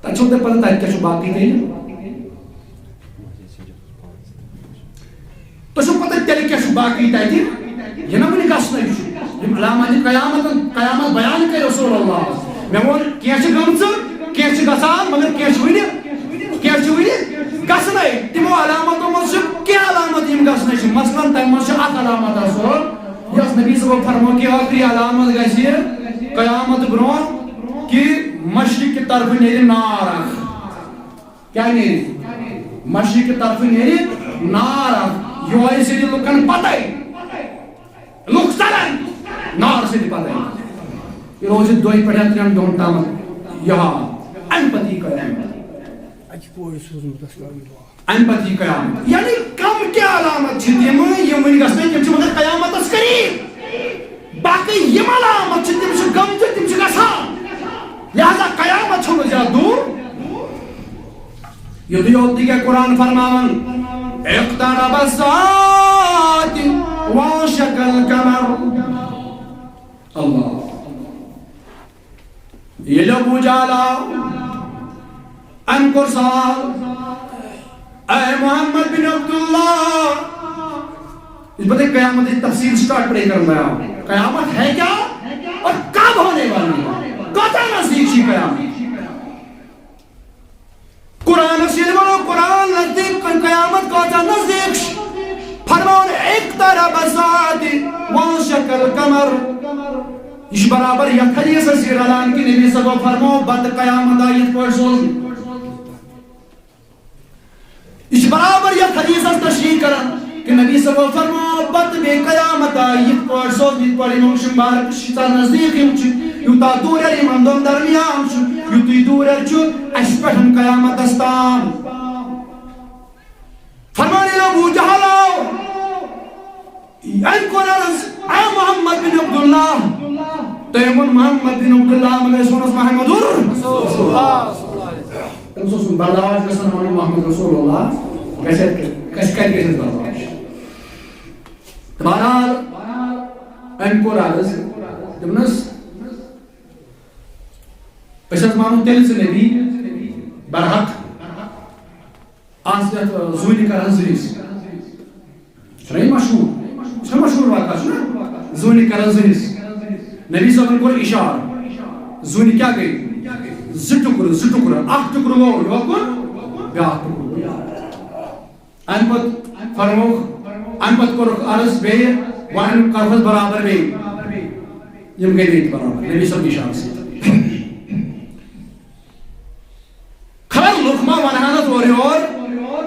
تَتہِ چھُو تۄہہِ پَتہ تَتہِ کیٛاہ چھُ باقٕے تیٚلہِ؟ تۄہہِ چھُو پَتہ تیٚلہِ کیٛاہ چھُ باقٕے تَتہِ؟ یہِ نہ وُنہِ گژھنَے چھُ۔ یِم علاماتِ قیامتَن، قیامت بیان کٔرۍ رسول اللہ۔ مےٚ ووٚن، کینٛہہ چھِ گٔمژٕ، کینٛہہ چھِ گژھان، مگر کینٛہہ چھِ وُنہِ، کینٛہہ چھِ وُنہِ گژھنَے۔ تِمو علامتو منٛز چھِ کینٛہہ علامت یِم گژھنَے چھِ۔ مثلاً تَمہِ منٛز چھِ اَکھ علامت آسان، یۄس نبی صٲبَن فرمو کہِ ٲخری علامت گژھِ قیامت برونٛہہ کہِ مشرق کہِ طرفہٕ نیرِ نار اَکھ۔ کیٛاہ نیرِ؟ مشرق کہِ طرفہٕ نیرِ نار اَکھ۔ یِہوٚے سیٚدِ لُکَن پَتَے۔ لُکھ ژَلَن نار سیٚدِ پَتَے۔ یہِ روزِ دۄیہِ پٮ۪ٹھ یا ترٛٮ۪ن دۄہَن تامَتھ یہِ حال۔ اَمہِ پَتہٕ یی قیامت۔ اَتہِ چھِ پورٕ سوٗزمُت اَسہِ۔ اَمہِ پَتہٕ یی قیامت۔ یعنی کم کینٛہہ علامت چھِ تِم، یِم وٕنہِ گژھنَے، تِم چھِ مگر قیامتَس قریٖب۔ باقٕے یِم علامت چھِ، تِم چھِ گٔمژٕ، تِم چھِ گژھان۔ لہذا قیامت چھنہٕ زیادٕ دوٗر۔ یُتُے یوت نہٕ کینٛہہ، قرآن فرماوان، "اقترب الساعة وانشق القمر۔" اللہ۔ ییٚلہِ ابو جہل آو، أمۍ کوٚر سوال، "اے محمد بن عبداللہ"، یہِ چھُ پتہٕ قیامتٕچ تفصیٖل start پڑے کران بیان۔ قیامت ہے کیا اور کب ہونے والی ہے؟ کۭژاہ نزدیٖک چھِ قیامت؟ قرآنس ییٚلہِ وَنو، قرآن نزدیٖک، قیامت کۭژاہ نزدیٖک چھِ؟ فرماوان، "اقترب الساعة وانشق القمر۔" یہِ چھُ برابر یتھ حدیثس سۭتۍ رلان کہِ نبی صٲبو فرموو، "بتہٕ قیامت آیہِ یِتھ پٲٹھۍ سوزنہٕ۔" یہِ چھُ برابر یتھ حدیثس تشریح کران کہِ نبی صٲبو فرموو، "بتہٕ بیٚیہِ قیامت آیہِ یِتھ پٲٹھۍ سوزنہٕ، یِتھ پٲٹھۍ یِمن چھُ مبارک شیٖژاہ نزدیٖک یِم چھِ، یوٗتاہ دوٗرٮ۪ر یِمن دۄن درمیان چھُ، یُتُے دوٗرٮ۪ر چھُ اَسہِ پٮ۪ٹھ قیامتس تام۔" فرمان ییٚلہِ ابو جہل آو، أمۍ کوٚر عرض، "اے محمد بن عبداللہ۔" تٔمۍ ووٚن محمد بن عبداللہ، مگر أسۍ وَنوس محمد ال-، تٔمِس اوس نہٕ برداش گژھان وَنُن محمد رسول اللہ، گژھِ اَتہِ، گژھِ کَتہِ گژھِ اَسہِ برداش؟ تہٕ بہرحال، أمۍ کوٚر عرض، دوٚپنَس، "أسۍ حظ مانو تیٚلہِ ژٕ نبی برحق، آز یَتھ زوٗنہِ کَران زٕ حصہٕ۔" چھُنہ یہِ مشہوٗر؟ یہِ چھُنہ مشہوٗر واقعہ، چھُنہ؟ زوٗنہِ کران زٕ حصہٕ۔ نبی صٲبن کوٚر اِشارٕ۔ زوٗنہِ کیٛاہ گٔے؟ زٕ ٹُکرٕ، زٕ ٹُکرٕ۔ اکھ ٹُکرٕ گوٚو یوکُن، بیٛاکھ ٹُکرٕ گوٚو یوکُن۔ اَمہِ پتہٕ فرمووُکھ، اَمہِ پتہٕ کوٚرُکھ عرض بیٚیہِ، وۄنۍ کرہوس برابر بیٚیہِ۔ یِم گٔے بیٚیہِ تہِ برابر، نبی صٲبنہِ اِشارٕ سۭتۍ۔ خبر لُکھ ما ونہن اتھ اورٕ یور،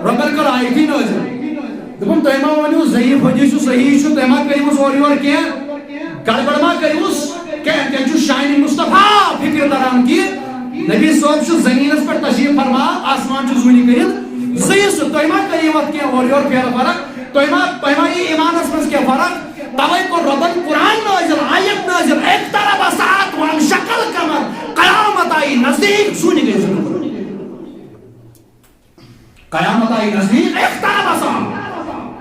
رۄبن کٔر آیتی نٲزِل۔ دوٚپُن، "تُہۍ ما ؤنِو ضعیف حدیث چھُ صحیح چھُ، تُہۍ ما کٔرِوُس اورٕ یور کینٛہہ؟ گڑبڑ ما کٔرِوُس کینٛہہ؟" تیٚلہِ چھُ شانِ مصطفیٰ فکر تران کہِ نبی صٲب چھُ زٔمیٖنس پٮ۪ٹھ تشریٖف فرما، آسمان چھُ زوٗنہِ کٔرِتھ زٕ حصہٕ، تُہۍ ما کٔرِو اتھ کینٛہہ اورٕ یور پھیرٕ فرق؟ تۄہہِ ما، تۄہہِ ما یی ایمانس منٛز کینٛہہ فرق؟ توے کوٚر رۄبن قرآن نٲزِل، آیت نٲزِل، "اقترب الساعة وانشق القمر"، قیامت آیہِ نزدیٖک، زوٗنہِ گٔے زٕ ٹُکرٕ۔ قیامت آیہِ نزدیٖک، اقترب الساعة،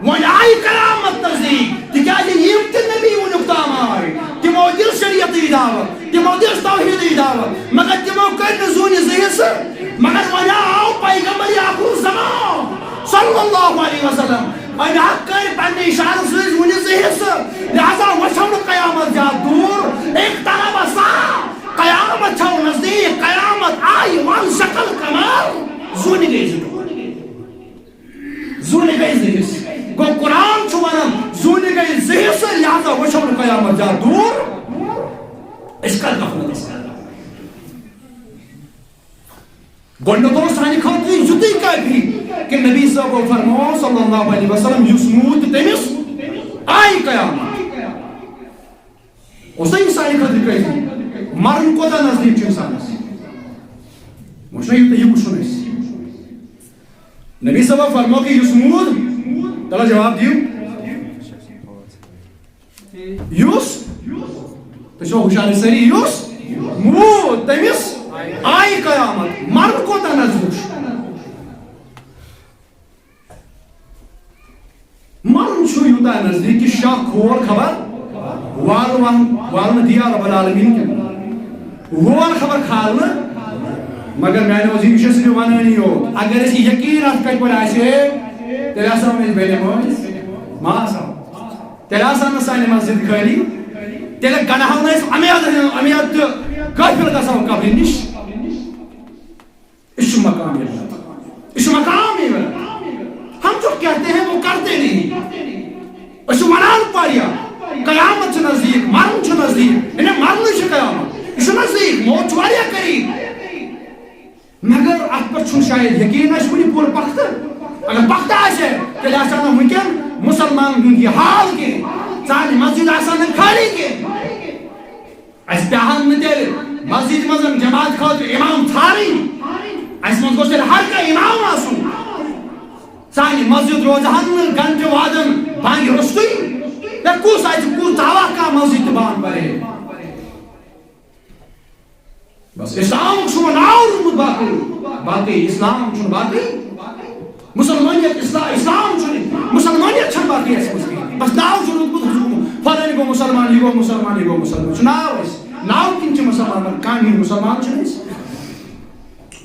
وۄنۍ آیہِ قیامت نزدیٖک، تِکیٛازِ یِم تہِ نبی وُنیُک تام آے، تِمو دِژ شریعتٕچ دعوت، تِمو دِژ توحیٖدٕچ دعوت، مگر تِمو کٔرۍ نہٕ زوٗنہِ زٕ حصہٕ۔ مگر وۄنۍ آو پیغمبر آخر الزمان صلی اللہ علیہ وسلم، أمۍ حق کٔرۍ پننہِ اِشارٕ سۭتۍ زوٗنہِ زٕ حصہٕ، لہذا وۄنۍ چھَو نہٕ قیامت زیادٕ دوٗر۔ اقترب الساعة، قیامت چھَو نزدیٖک، قیامت آیہِ، وانشق القمر، زوٗنہِ گٔے زٕ ٹُکرٕ۔ زوٗنہِ گٔے زٕ حصہٕ۔ گوٚو، قرآن چھُ وَنان، زوٗنہِ گٔے زٕ حصہٕ، لہذا وۄنۍ چھَو نہٕ قیامت زیادٕ دوٗر۔ أسۍ کَر غفلتس منٛز؟ گۄڈٕنیتھ اوس سانہِ خٲطرٕ یُتُے کٲفی کہِ نبی صٲبو فرموو صلی اللہ علیہ وسلم، "یُس موٗد تٔمِس آیہِ قیامت۔" اوس نہ یہِ سانہِ خٲطرٕ کٲفی؟ مرُن کوتاہ نزدیٖک چھُ اِنسانَس؟ وۄنۍ چھُنہ یہِ، یہِ وٕچھُن اَسہِ۔ نبی صٲبَن فرموو کہِ یُس موٗد، تَلہ جواب دِیِو۔ یُس، تُہۍ چھِوا ہُشارٕے سٲری؟ یُس موٗد، تٔمِس آیہِ قیامت۔ مرُن کوتاہ نزدیٖک چھُ؟ مرُن چھُ یوٗتاہ نزدیٖک کہِ شاہ کھور خبر وال وَن-، والنہٕ دِیا رب العالمین کِنہٕ وول خبر کھالنہٕ۔ مگر میانہِ عزیٖز، یہِ چھُ صرف وَنٲنی یوت۔ اگر اَسہِ یہِ یقیٖن اَتھ کَتہِ پٮ۪ٹھ آسہِ ہے، تیٚلہِ آسہٕ ہاو نہٕ أسۍ بے نمٲز، ما آسہٕ ہاو۔ تیٚلہِ آسہٕ ہاو نہٕ سانہِ مسجد خٲلی، تیٚلہِ گنڈہو نہٕ أسۍ اُمید، اُمید تہٕ غٲفِل گژھو قبرِ نِش۔ اس مقام یہ، اس مقام یہ، ہم جو کہتے ہیں وہ کرتے نہیں۔ اس ونان پاریا، قیامت چھِ نزدیٖک، مرُن چھُ نزدیٖک، یعنی مرُنٕے چھِ قیامت، یہِ چھُ نزدیٖک، موت چھُ واریاہ قریٖب۔ مگر اتھ پٮ۪ٹھ چھُنہٕ شاید یقیٖن اَسہِ وُنہِ پوٗرٕ پختہٕ۔ اگر پختہٕ آسہِ ہے، تیٚلہِ آسہِ ہا نہٕ وٕنکٮ۪ن مُسلمانن ہُنٛد یہِ حال کینٛہہ۔ سانہِ مسجد آسہٕ ہا نہٕ خٲلی کینٛہہ۔ اَسہِ پیٚہن نہٕ تیٚلہِ مسجد منٛز جماعت خٲطرٕ امام ژھارٕنۍ۔ اَسہِ منٛز گوٚژھ تیٚلہِ ہر کانٛہہ امام آسُن۔ سانہِ مسجد روزٕ ہن نہٕ گنٹہٕ وادن بنٛد روٚستُے۔ ہے، کُس اَتہِ، کُس دعوا کانٛہہ مسجد تہِ بنٛد پرے؟ بس اسلام چھُ ناو روٗدمُت باقٕے، باقٕے اسلام چھُنہٕ باقٕے۔ مسلمانیت اسلام، اسلام چھُنہٕ، مسلمانیت چھَنہٕ باقٕے اَسہِ منٛز کِہیٖنۍ۔ بس ناو چھُ روٗدمُت حضوٗر، فلٲنۍ گوٚو مسلمان، یہِ گوٚو مسلمان، یہِ گوٚو مسلمان۔ چھُ ناو اَسہِ، ناو کِنۍ چھِ مسلمان، مگر کامہِ ہٕنٛدۍ مسلمان چھِنہٕ أسۍ۔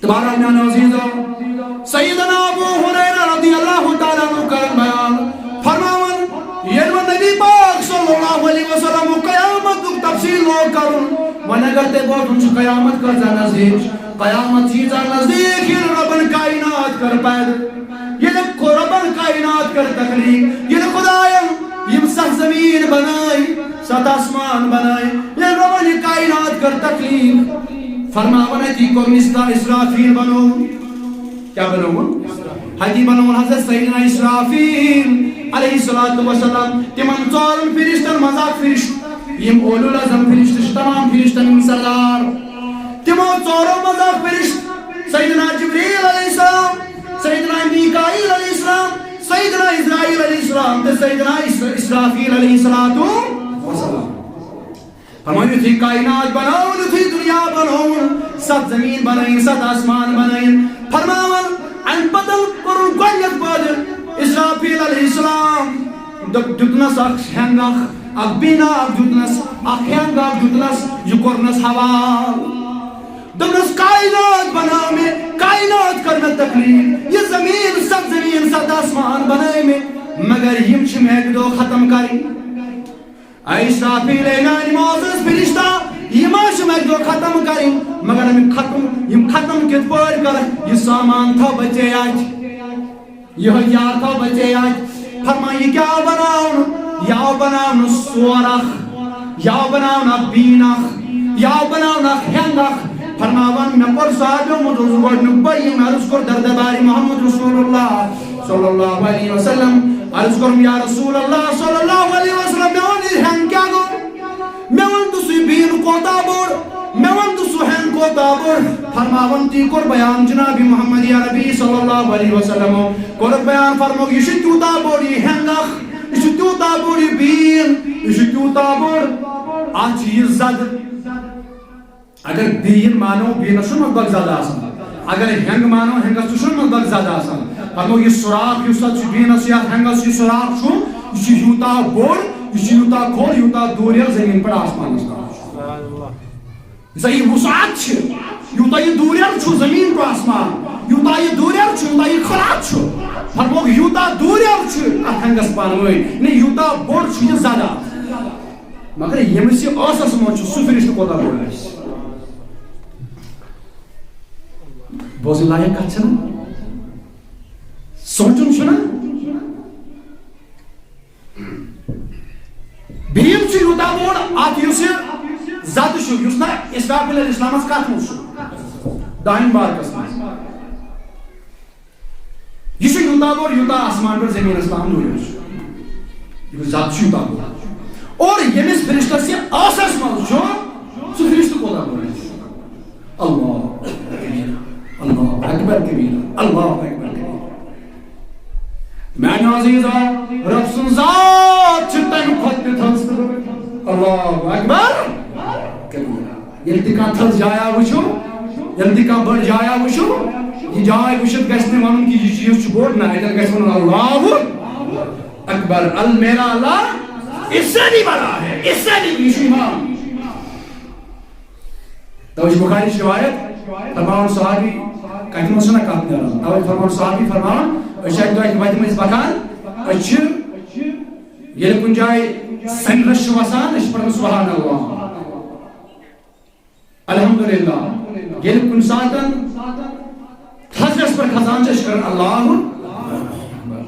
تہٕ بہرحال میانیو عزیزو، سیدنا ابو ہریرہ رضی اللہ تعالیٰ عنہ کرن بیان، فرماوان، ییٚلہِ وۄنۍ نبی پاک صلی اللہ علیہ وسلم قیامتُک تفصیل لوگ کرُن، وۄنۍ اگر تۄہہِ بوزُن چھُ قیامت کۭژاہ نزدیٖک چھِ، قیامت چھِ ییٖژاہ نزدیٖک، ییٚلہِ ربن کائنات کٔر پٲدٕ، ییٚلہِ ربن کائنات کٔر تخلیٖق، ییٚلہِ خداین یِم ستھ زمین بنٲے، ستھ آسمان بنٲے، ییٚلہِ ربن یہِ کائنات کٔر تخلیٖق، فرماوان اتی کوٚر نستا اسرافیل بنووُن۔ کیا بنووُن؟ حتی بنووُن حضرت سیدنا اسرافیل علیہ الصلوۃ والسلام۔ تِمن ژورن فرشتن منٛز اکھ فرشت، یِم اولو العزم فرشت چھِ، تمام فرشتن ہُنٛد سردار۔ تِمو ژورو منٛز اکھ فرشت، سیدنا جبریل علیہ السلام، سیدنا میکائیل علیہ السلام، سیدنا عزرائیل علیہ السلام تہٕ سیدنا اس-، اسرافیل علیہ الصلوۃ والسلام۔ فرماوان، یُتھُے کائنات بنٲو، یُتھُے دُنیا بنوو، ستھ زمین بنٲیِن، ستھ آسمان بنٲیِن۔ فرماوان، اَمہِ پتہٕ کوٚرُن گۄڈٕنیتھ پٲدٕ اسرافیل علیہ السلام۔ دوٚپ، دیُتنس اکھ ہٮ۪نٛگ اکھ، اکھ بیٖنہ اکھ دیُتنس، اکھ ہٮ۪نٛگ اکھ دیُتنس، یہِ کوٚرنس حوال۔ دوٚپنس، کائنات بنٲو مےٚ، کائنات کٔر مےٚ تخلیٖق، یہِ زمین، ستھ زمین، ستھ آسمان بنٲے مےٚ، مگر یِم چھِ مےٚ اَکہِ دۄہ ختم کرٕنۍ۔ اے اسرافیل، اے نانہِ معزز فرشتہ، یِم حظ چھِ مےٚ دۄہ ختم کرٕنۍ، مگر یِم ختم، یِم ختم کِتھ پٲٹھۍ کرکھ؟ یہِ سامان تھاو بچے اَتہِ، یہِ ہتھیار تھاو بچے اَتہِ۔ فرمان، یہِ کیٛاہ آو بناونہٕ؟ یہِ آو بناونہٕ سور اکھ، یہِ آو بناونہٕ اکھ بیٖن اکھ، یہِ آو بناونہٕ اکھ ہٮ۪نٛگ اکھ۔ فرماوان، مےٚ کوٚر صحابیو منٛز اوسُس گۄڈٕنیُک بہٕ، ییٚمۍ عرض کوٚر، درد باری محمد رسول اللہ صلی اللہ علیہ وسلم۔ عرض کوٚرُم، یا رسول اللہ صلی اللہ علیہ وسلم، مےٚ وَن، یہِ ہٮ۪نٛگ کیٛاہ گوٚو؟ مےٚ وَن تہٕ سُہ بیٖن کوتاہ بوٚڑ؟ مےٚ وَن تہٕ سُہ ہٮ۪نٛگ کوتاہ بوٚڑ؟ فرماوان، تی کوٚر بیان جناب محمد عربی صلی اللہ علیہ وسلم۔ کوٚرُکھ بیان، فرمووُکھ، یہِ چھُ تیوٗتاہ بوٚڑ یہِ ہٮ۪نٛگ اکھ، یہِ چھُ تیوٗتاہ بوٚڑ یہِ بیٖن، یہِ چھُ تیوٗتاہ بوٚڑ، اَتھ چھُ یہِ زدٕ۔ اگر بیٖن مانو، بیٖنس چھُنہٕ مطلب زدٕ آسان۔ اگر ہٮ۪نٛگ مانو، ہٮ۪نٛگس تہِ چھُنہٕ مطلب زدٕ آسان۔ فرموو، یہِ سُراخ یُس اتھ چھُ بیٖنس، یتھ ہٮ۪نٛگس یہِ سُراخ چھُ، یہِ چھُ یوٗتاہ بوٚڑ، یہِ چھُ یوٗتاہ کھوٚل، یوٗتاہ دوٗریر زٔمیٖن پٮ۪ٹھ آسمانس تام۔ ییٖژاہ یہِ وسعت چھِ، یوٗتاہ یہِ دوٗریر چھُ زٔمیٖن ٹُو آسمان، یوٗتاہ یہِ دوٗریر چھُ، یوٗتاہ یہِ خلعت چھُ، فرمووُکھ، یوٗتاہ دوٗریر چھُ اتھ ہٮ۪نٛگس پانہٕ ؤنۍ، نہ یوٗتاہ بوٚڑ چھُ یہِ زدٕ۔ مگر ییٚمِس یہِ ٲسس منٛز چھُ، سُہ فرشتہٕ کوتاہ بوٚڑ آسہِ؟ بوزٕنۍ لایق کتھ چھنہ؟ سونٛچُن چھُنہ؟ بیٖن چھُ یوٗتاہ بوٚڑ، اتھ یُس یہِ زدٕ چھُ، یُس نہ اسرافیل علیہ السلامس کتھ منٛز چھُ، دانہِ مبارکس منٛز۔ یہِ چھُ یوٗتاہ بوٚڑ، یوٗتاہ آسمان پٮ۪ٹھ زٔمیٖنَس تام دوٗرِتھ چھُ۔ یہِ زدٕ چھُ یوٗتاہ بوٚڑ۔ اور ییٚمِس فرشتس یہِ ٲسس منٛز چھُ، سُہ فرشتہٕ کوٗتاہ بوٚڑ آسہِ؟ اللہ اکبر کبیرہ، اللہ اکبر کبیرہ، اللہ اکبر کبیرہ۔ میانیو عزیزو، رب سُنٛد ذات چھُ تَمہِ کھۄتہٕ تہِ تھٔز۔ اللہ اکبر کبیرہ۔ ییٚلہِ تہِ کانٛہہ تھٔز جایا وٕچھو، ییٚلہِ تہِ کانٛہہ بٔڑ جایا وٕچھو، یہِ جاے وٕچھِتھ گژھِ نہٕ وَنُن کہِ یہِ چیٖز چھُ بوٚڑ، نہ، اَتٮ۪ن گژھِ وَنُن، اللہ اکبر، ال میرا اللہ اس سے بھی بڑا ہے، اس سے بھی، یہِ چھُ ایمان۔ توے چھُ بخاری چھِ روایت، فرماوان صحابی، کتہِ منٛز چھُنہ کتھ نیران، توے فرماوان صحابی فرماوان، أسۍ چھِ اَکہِ دۄہ اَتہِ وَتہِ مٔنٛزۍ پکان، أسۍ چھِ ییٚلہِ کُنہِ جایہِ سنٛدرس چھُ وسان، أسۍ چھِ پران سبحان اللہ۔ الحمدللہ۔ ییٚلہِ کُنہِ ساتن تھزرس پٮ۪ٹھ کھسان چھِ، أسۍ چھِ کران اللہ اکبر۔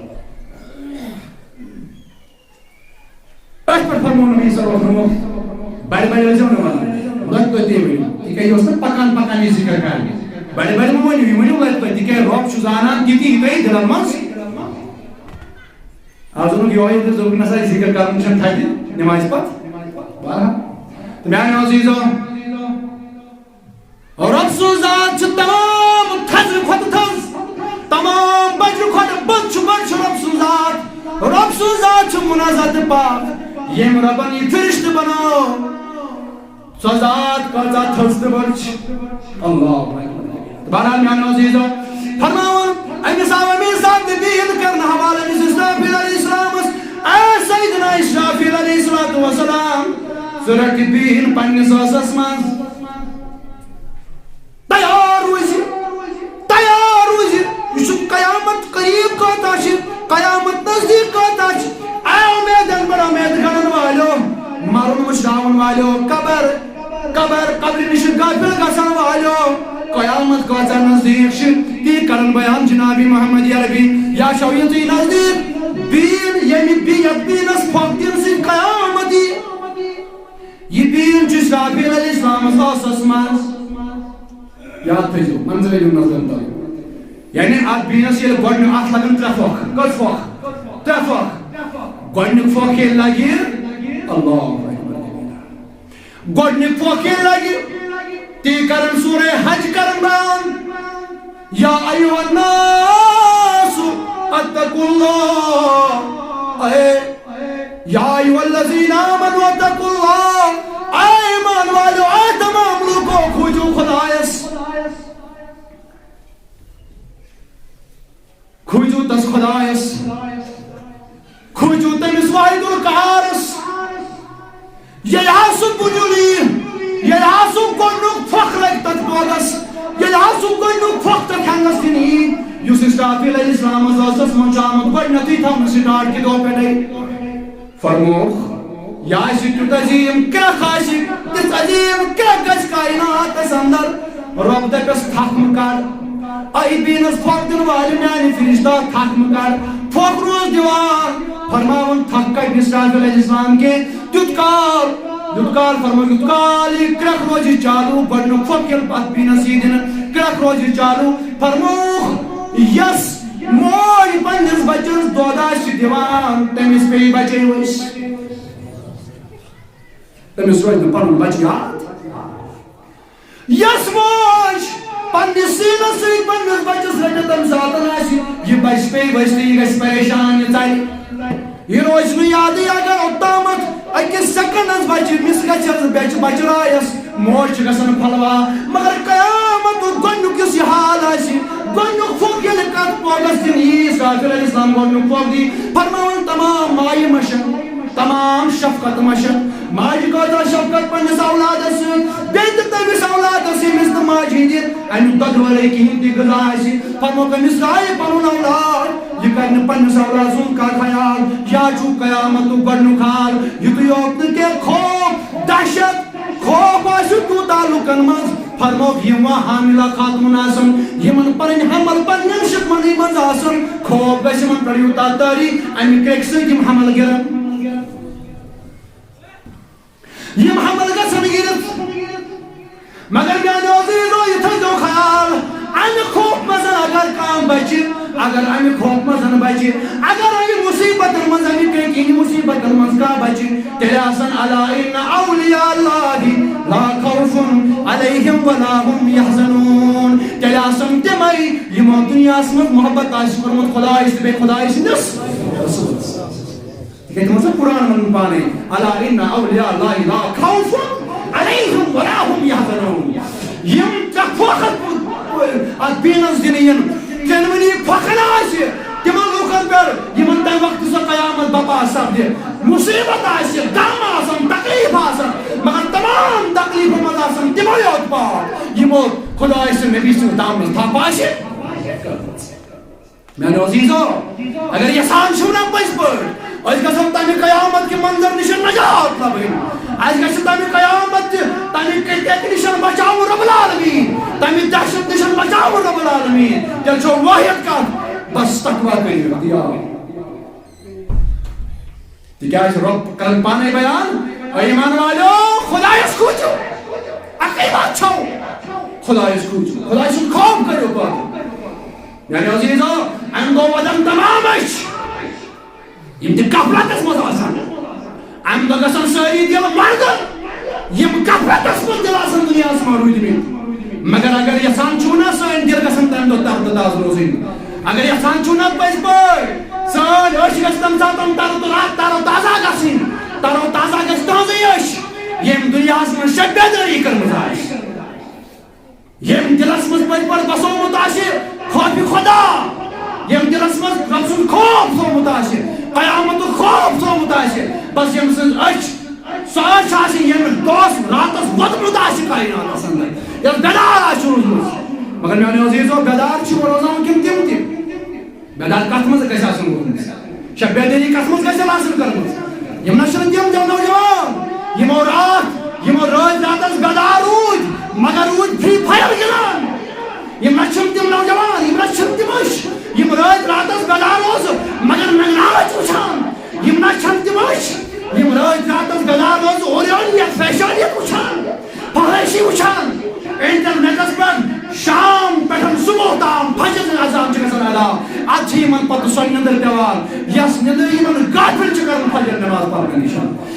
أتھۍ پٮ۪ٹھ فرموو نبی صلی اللہ علیہ وسلم، بڑِ بڑِ ٲسۍزیو نہٕ وَنان، لۄتہِ لۄتہِ ؤنِو، تِکیٛازِ یہِ اوس نہٕ پکان پکان یہِ ذِکر کرنہِ۔ بڑِ بڑِ مہٕ ؤنِو، یہِ ؤنِو لۄتہِ لۄتہِ، تِکیٛازِ رۄب چھُ زانان تہِ تہِ یہِ تۄہہِ دِلن منٛز۔ آز ووٚنُکھ یِہوٚے تہٕ دوٚپُکھ، نہ سا، ذِکر کرُن چھُنہٕ تھدِ نمازِ پتہٕ۔ بہرحال، تہٕ میانیو عزیزو، رۄب سُنٛد ذات چھُ تمام تھزرٕ کھۄتہٕ تھز، تمام بجرٕ کھۄتہٕ بوٚڑ چھُ، بوٚڑ چھُ رۄب سُنٛد ذات۔ رۄب سُنٛد ذات چھُ منزہ تہٕ پاک۔ ییٚمۍ رۄبن یہِ فرشتہٕ بنوو، سۄ ذات کۭژاہ تھٔز تہٕ بٔڑ چھِ۔ اللہ اکبر۔ بہرحال میانیو عزیزو، فرماوان، أمِس آو، أمِس آو تہِ بیٖن کرنہٕ حوالہٕ أمِس اسرافیل علیہ السلامس۔ اے سیدنا اسرافیل علیہ الصلوۃ والسلام، ژٕ رَٹ یہِ بیٖن پننِس ٲسس منٛز۔ تیار روٗزِو، تیار روٗزِو۔ یہِ چھُ قیامت قریب کۭژاہ چھِ، قیامت نزدیٖک کۭژاہ چھِ۔ اے اُمید اَنبر، اُمید گنن والیو، مرُن مُشراون والیو، قبر، قبر، قبرِ نِش غافل گژھن والیو، قیامت کۭژاہ نزدیٖک چھِ، تی کرن بیان جناب محمد عربی۔ یا چھو یہِ تُہۍ نزدیٖک، بیٖن، ییٚمہِ بی-، یَتھ بیٖنس پھۄکھ دِنہٕ سۭتۍ قیامت یی۔ یہِ بیٖن چھُ اسرافیل علیہ السلامس ٲسس منٛز۔ یاد تھٲیزیو، منظر یِم نظرن تل۔ یعنی اتھ بیٖنس ییٚلہِ گۄڈٕنیُک، اتھ لگن ترٛےٚ پھۄکھ۔ کٔژ پھۄکھ؟ ترٛےٚ پھۄکھ۔ گۄڈٕنیُک پھۄکھ ییٚلہِ لگہِ، اللہ اکبر۔ گۄڈٕنیُک پھۄکھ ییٚلہِ لگہِ، تی کرن سورہ حج کرن بیان۔ یا ایھا الناس اتقوا اللہ۔ اے یا ایھا الذین آمنوا اتقوا اللہ۔ اے ایمان والو، اے تمام لوٗکو، کھوٗژِو خدایس۔ کھوٗژِو تس خدایس۔ کھوٗژِو تٔمِس واحد القہارس۔ ییٚلہِ حظ سُہ بُنیُل یی، ییٚلہِ حظ سُہ گۄڈٕنیُک پھۄکھ لگہِ تتھ باغس، ییٚلہِ حظ سُہ گۄڈٕنیُک پھۄکھ تتھ ہٮ۪نٛگس دِنہٕ یی، یُس اسرافیل علیہ السلام حظ ٲسس منٛز چھُ آمُت گۄڈٕنیتھٕے تھاونہٕ سٹارٹ کہِ دۄہ پٮ۪ٹھے۔ فرمووُکھ، یہِ آسہِ تیُتھ عظیٖم کرٛکھ آسہِ، تِژھ عظیٖم کرٛکھ گژھِ کائناتس اندر۔ رۄب دپٮ۪س، تھکھ مہٕ کڑ۔ اے بیٖنس پھۄکھ دِنہٕ والہِ میانہِ فرشتہ، تھکھ مہٕ کڑ۔ پھۄکھ روٗز دِوان، فرماوُن، تھکھ کڑِ نہٕ اسرافیل علیہ السلام کینٛہہ۔ تیُتھ کال، یُتھ کال، فرمو، یُتھ کال یہِ کرٛکھ روزِ چالو، گۄڈٕنیُک پھۄکھ ییٚلہِ اتھ بیٖنس یی دِنہٕ، کرٛکھ روزِ چالو۔ فرمووُکھ، یس موج پننِس بچس دۄد آسہِ دِوان، تٔمِس پیٚیہِ بچے ؤسۍ۔ تٔمِس روزِ نہٕ پنُن بچہِ یاد۔ یس موج پننِس سیٖنس سۭتۍ پننِس بچس رٔٹِتھ تمہِ ساتن آسہِ، یہِ بچہِ پیٚیہِ ؤسۍ تہٕ یہِ گژھِ پریشان، یہِ ژلہِ۔ یہِ روزِ نہٕ یادٕے اگر اوٚتامتھ أکِس سیکنڈس بچہِ مِس گژھٮ۪س، بچہِ بچراوٮ۪س۔ موج چھِ گژھان پھلوا، مگر قیامتُک گۄڈٕنیُک یُس یہِ حال آسہِ، گۄڈٕنیُک پھوٚک ییٚلہِ کتھ پوگس دِنہٕ یی، اسرافیل علیہ السلام گۄڈٕنیُک پھوٚک دی، فرماوان تمام مایہِ مشن، تمام شفقت مشن۔ ماجہِ کۭژاہ شفقت پننِس اولادس سۭتۍ، بیٚیہِ تہِ تٔمِس اولادس ییٚمِس نہٕ ماجہِ ہٕنٛدِ امیُک دۄدٕ ورٲے کِہیٖنۍ تہِ غذا آسہِ، فرموو تٔمِس، راے پنُن اولاد، یہِ کرِ نہٕ پننِس اولاد سُنٛد کانٛہہ خیال۔ یا چھُ قیامتُک گۄڈٕنیُک حال، یُتُے یوت نہٕ کینٛہہ، خوف، دہشت، خوف آسہِ تیوٗتاہ لُکن منٛز، فرمووُکھ، یِم وۄنۍ حاملہ خاتوٗن آسن، یِمن پنٕنۍ حمل پننٮ۪ن شکمنٕے منٛز آسن، خوف گژھِ یِمن پٮ۪ٹھ یوٗتاہ طٲری، امہِ کرٛیٚکہِ سۭتۍ یِم حمل گِرن۔ یِم حمل گژھن گِرِتھ۔ مگر میانیو عزیزو، یہِ تھٲیزیو خیال، امہِ خوف منٛز اگر کانٛہہ بچہِ، اگر امہِ خوف منٛز بچہِ، اگر امہِ مصیبتن منٛز، امہِ پیکِنگ مصیبتن منٛز کانٛہہ بچہِ، تیٚلہِ آسن، الا ان اولیاء اللہ لا خوف علیہم ولا هم یحزنون۔ تیٚلہِ آسن تِمے، یِمو دُنیاہس منٛز محبت آسہِ کوٚرمُت خدایس تہٕ بیٚیہِ خدایہِ سٕنٛدِس رسولس۔ تِکیٛازِ تِمن چھُ قرآن ونان پانے، الا ان اولیاء اللہ لا خوف علیہم ولا هم یحزنون۔ یِم ژےٚ پھۄکھ اتھ، اتھ بیٖنس دِنہٕ یِن، ترٛٮ۪نوٕنی پھۄکھن آسہِ تِمن لوٗکن پٮ۪ٹھ، یِمن تمہِ وقتہٕ سۄ قیامت بپا سپدِ۔ مصیبت آسہِ، غم آسن، تکلیف آسن، مگر تمام تکلیفن منٛز آسن تِمے یوت پاک، یِمو خدایہِ سٕنٛدِ نبی سٕنٛز دامنس تھپھ آسہِ کٔرمٕژ۔ میانیو عزیزو، اگر یژھان چھِو نا پٔزۍ پٲٹھۍ أسۍ گژھو تمہِ قیامت کہِ منظر نِش نجات لبٕنۍ، اَسہِ گژھِ تمہِ قیامت تہِ، تمہِ کِرکٹ نِش بچاوُن رب العالمین، تمہِ دہشت نِش بچاوُن رب العالمین، تیٚلہِ چھو واحد کتھ، بس تقوی کٔرِو اختیار۔ تِکیٛازِ رۄب کرن پانے بیان، اے ایمان والو، خدایس کھوٗژِو۔ اکٕے وَتھ چھو، خدایس کھوٗژِو، خدایہِ سُنٛد خوف کٔرِو پٲدٕ۔ میانہِ عزیزو، امہِ دۄہ ودن تمام أچھ، یِم تہِ غفلتس منٛز آسن۔ امہِ دۄہ گژھن سٲری دِل مردن، یِم غفلتس منٛز دِل آسن دُنیاہس منٛز روٗدمٕتۍ۔ مگر اگر یژھان چھِو نا سٲنۍ دِل گژھن تمہِ دۄہ تر تہٕ تازٕ روزٕنۍ، اگر یژھان چھِو نا پٔزۍ پٲٹھۍ سٲنۍ أچھ گژھِ تمہِ ساتہٕ تر تہٕ را-، تر و تازہ گژھٕنۍ، تر و تازہ گژھِ تُہنٛزٕے أچھ، ییٚمۍ دُنیاہَس منٛز شب بیدٲری کٔرمٕژ آسہِ، ییٚمۍ دِلَس منٛز پٔتۍ پٲٹھۍ بسومُت آسہِ خوفِ خدا، ییٚمۍ دِلَس منٛز رۄب سُنٛد خوف تھوٚومُت آسہِ، قیامتُک خوف تھوٚومُت آسہِ، بس ییٚمۍ سٕنٛز أچھ، سُہ أچھ آسہِ، ییٚمۍ دۄہَس راتَس ووٚدمُت آسہِ کائناتَس اندر، یَتھ بیدار آسہِ روٗزمٕژ۔ مگر میٛانیو عزیٖزو، بیدار چھِ روزان کِم تِم تہِ؟ بیدار کتھ منٛز گژھِ آسُن گوٚمُت؟ شب بیدٲری کتھ منٛز گژھِ آسٕنۍ کٔرمٕژ؟ یِم نہ چھِنہٕ تِم تِم نوجوان، یِمو راتھ، یِمو رٲتۍ راتس بیدار روٗدۍ، مگر روٗدۍ Free Fire گِنٛدان۔ یِم نہ چھِنہٕ تِم نوجوان، یِم نہ چھِنہٕ تِم أچھ، یِم رٲتۍ راتس بیدار اوس، مگر ننگناچ وٕچھان۔ یِم نہ چھِنہٕ تِم أچھ، یِم رٲتۍ راتس بیدار روز، اورٕ یورٕ یتھ فیشن یتھ وٕچھان۔ فحٲشی وٕچھان، انٹرنیٹس پٮ۪ٹھ شام پٮ۪ٹھ صبح تام فجر ہٕنٛز اذان چھِ گژھان ادا، ادٕ چھِ یِمن پتہٕ سۄ نیٚنٛدٕر پٮ۪وان، یۄس نیٚنٛدٕر یِمن غافل چھِ کران فجر نماز پرنہٕ نِش۔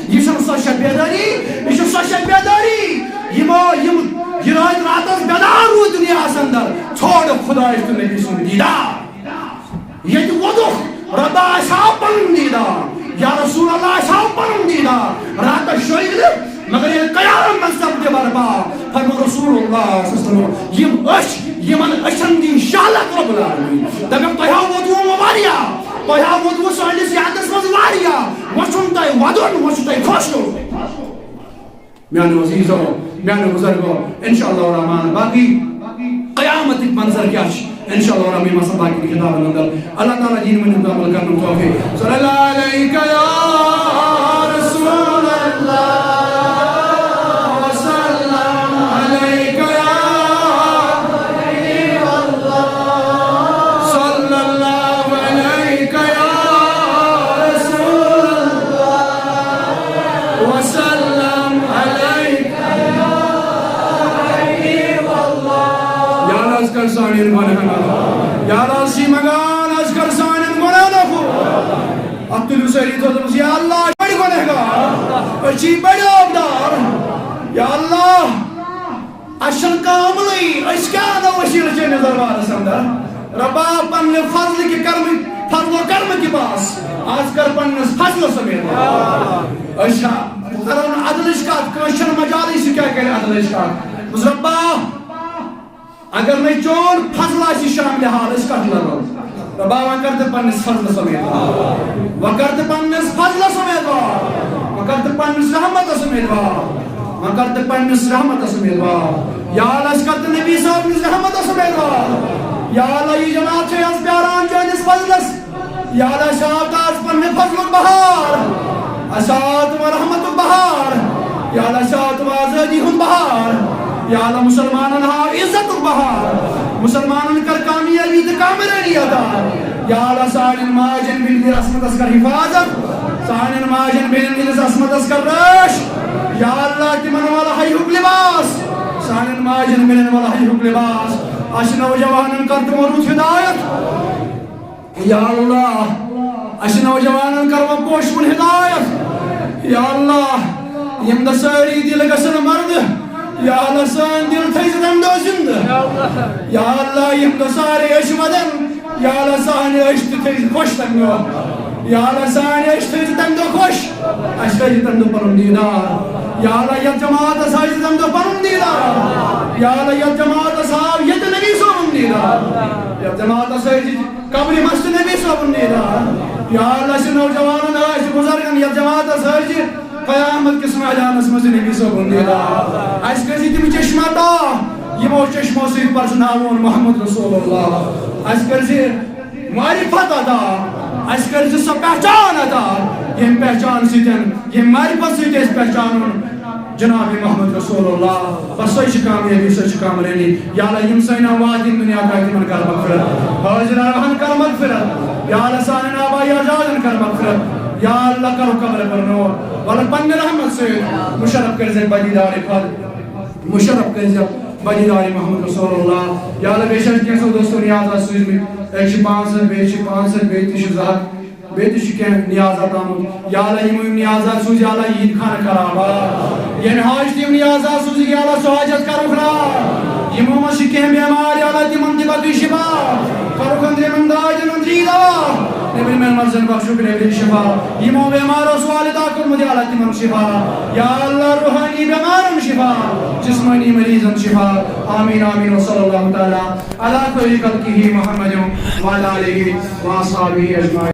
یہِ چھَنہٕ سۄ شب بیدٲری، یہِ چھِ سۄ شب بیدٲری، یِمو یِم یہِ رٲتۍ راتس بیدار روٗدۍ دُنیاہس اندر، ژھوڑ خدایس تہٕ نبی سُنٛد دیدار۔ ییٚتہِ ووٚدُکھ، رۄبا اَسہِ آو پَنُن دیٖدار، یا رسول اللہ اَسہِ آو پَنُن دیٖدار۔ راتَس شۄنٛگۍ نہٕ، مگر ییٚلہِ قیامت سپدِ برپا، فرموو رسول اللہ صلی اللہ علیہ وسلم، یِم أچھ، یِمَن أچھَن دِنۍ شالَک رۄب العالمین۔ دَپٮ۪کھ، تۄہہِ آو ووٚدوُ واریاہ، تۄہہِ آو ووٚدوُ سٲنِس یادَس منٛز واریاہ، وۄنۍ چھُنہٕ تۄہہِ وَدُن، وۄنۍ چھُ تۄہہِ خۄش روزُن۔ میانیو عزیزو، میانیو بزرگو، انشاءاللہ الرحمن باقی قیامتٕکۍ منظر کیٛاہ چھِ؟ انشاءاللہ الرحمن یِم آسن باقین خطابن اندر۔ اللہ تعالیٰ دِیِن وۄنۍ یِم عمل کرنُک توفیق۔ صلی اللہ علیک یا رسول اللہ، وسلم علیک یا حبیب اللہ، صلی اللہ علیک یا رسول اللہ، وسلم علیک۔ یا اللہ، از کر سانین گناہن عفو۔ یا اللہ، از چھی منگان، از کر سانین گناہن عفو۔ اتھ تُلِو سٲری تھوٚد، دوٚپُس، یا اللہ، بٔڑۍ گنہگار، أسۍ چھی بٔڑۍ عٲبدار۔ یا اللہ، اَسہِ چھُنہٕ کانٛہہ عملٕے، أسۍ کیٛاہ اَنو وسیٖلہٕ چٲنِس دربارس اندر؟ رۄبا، پننہِ فضلہٕ کہِ کرمہٕ، فضل و کرمہٕ کہِ پاس، از کر پننِس فضلس اُمید۔ أسۍ چھا کران عدلٕچ کتھ، کٲنٛسہِ چھَنہٕ مجالٕے، سُہ کیٛاہ کرِ عدلٕچ کتھ؟ دوٚپُس، رۄبا، اگر نہٕ چون فضل آسہِ شاملہِ حال، أسۍ کتھ لگو؟ رۄبا، وۄنۍ کر تہٕ پننِس فضلس اُمید۔ وۄنۍ کر تہٕ پننِس فضلس اُمید۔ وۄنۍ کر تہٕ پننِس رحمتس اُمید۔ وۄنۍ کر تہٕ پننِس رحمتس اُمید۔ یا اللہ، أسۍ کر تہٕ نبی صٲبنِس رحمتس اُمید۔ یا اللہ، یہِ جماعت چھِ از پیاران چٲنِس فضلس۔ یا اللہ، اَسہِ آو تاز پننہِ فضلُک بہار، اَسہِ آو تِمن رحمتُک بہار۔ یا اللہ، اَسہِ آو تِمن آزٲدی ہُنٛد بہار۔ یا اللہ، مُسلمانن ہاو عزتُک بہار، مُسلمانن کر کامیٲبی تہٕ کامرٲنی عطا۔ یا اللہ، سانٮ۪ن ماجن بیٚنٮ۪ن عصمتس کر حفاظت، سانٮ۪ن ماجن بیٚنٮ۪ن ہٕنٛدِس عصمتس کر رٲچھ۔ یا اللہ، تِمن وَل حیہُک لباس، سانٮ۪ن ماجن بیٚنٮ۪ن وَل حیہُک لباس۔ اَسہِ نوجوانن کر تِمو رُت ہدایت۔ یا اللہ، اَسہِ نوجوانن کر وۄنۍ پوشہٕ وُن ہدایت۔ یا اللہ، یِم دۄہ سٲری دِل گژھن مرد۔ یا اللہ، سٲنۍ دِل تھٲیزِ تَمہِ دۄہ زِندٕ۔ یا اللہ، یِم دۄہ سارے أسۍ وَدن۔ یا اللہ، سانہِ أسۍ تہِ تھٲیزِ خۄش تَمہِ دۄہ۔ یا اللہ، سانہِ أسۍ تھٲیزِ تَمہِ دۄہ خۄش۔ اَسہِ تھٲیزِ تَمہِ دۄہ پَنُن دیٖدار۔ یا اللہ، یَتھ جماعتَس ہٲیزِ تَمہِ دۄہ پَنُن دیٖدار۔ یا اللہ، یَتھ جماعتَس ہاو ییٚتہِ نبی صٲبُن دیٖدار۔ یَتھ جماعتَس ہٲیزِ قبرِ مسجد نبی صٲبُن دیٖدار۔ یا اللہ، اَسہِ نوجوانَن، اَسہِ بُزرگَن یَتھ جماعتَس ہٲیزِ قیامت کِس میدانَس منٛز نبی صٲبُن دیٖدار۔ اَسہِ کٔرزِ تِم چشمہٕ عطا، یِمو چشمو سۭتۍ پرزناوون محمد رسول اللہ۔ اَسہِ کٔرزِ معرفت عطا، اَسہِ کٔرزِ سۄ پہچان عطا، ییٚمہِ پہچان سۭتۍ، ییٚمہِ معرفت سۭتۍ أسۍ پہچانون جناب محمد رسول اللہ۔ بس سۄے چھِ کامیٲبی، سۄے چھِ کامرٲنی۔ یا اللہ، یِم سٲنۍ اموات یِم دُنیا ترٛٲوۍ، تِمن کر مغفرت۔ حٲضِر ارواحن کر مغفرت۔ یا اللہ، سانٮ۪ن آبائی اجدادن کر مغفرت۔ یا اللہ، کرُکھ قبر پر نور۔ وَلہٕ پننہِ رحمت سۭتۍ مُشرف کٔرزِ بدیدار خۄد۔ مُشرف کٔرزِ بدیدار محمد رسول اللہ۔ یا اللہ، بیٚیہِ چھِ اَسہِ کینٛژھو دوستو نیازات سوٗزمٕتۍ۔ أکۍ چھِ پانٛژھ ہَتھ، بیٚیہِ چھِ پانٛژھ ہَتھ، بیٚیہِ تہِ چھِ زٕ ہَتھ۔ بیٚیہِ تہِ چھِ کینٛہہ نیازات آمُت۔ یا اللہ، یِمو یِم نیازات سوٗزۍ، یا اللہ، یِہِنٛدۍ خانہٕ کر آباد۔ ییٚمہِ حاجتہٕ یِم نیازات سوٗزِکھ، یا اللہ، سُہ حاجت کروُکھ راحت۔ یِمو منٛز چھِ کینٛہہ بٮ۪مار، یا اللہ، تِمن تہِ بخش شفا۔ کروُکھ أنٛدرِمٮ۪ن دادٮ۪ن أنٛدری دوا۔ یِمن مرضن بخشُکھ نبی شفا، یِمو بیمارو سُہ والدہ کوٚرمُت یا اللہ تِمن شفا، یا اللہ روحانی بیمارن شفا، جسمانی مریضن شفا، آمین آمین، وصلی اللہ تعالیٰ علی خیر خلقہ محمد وعلی آلہ واصحابہ اجمعین۔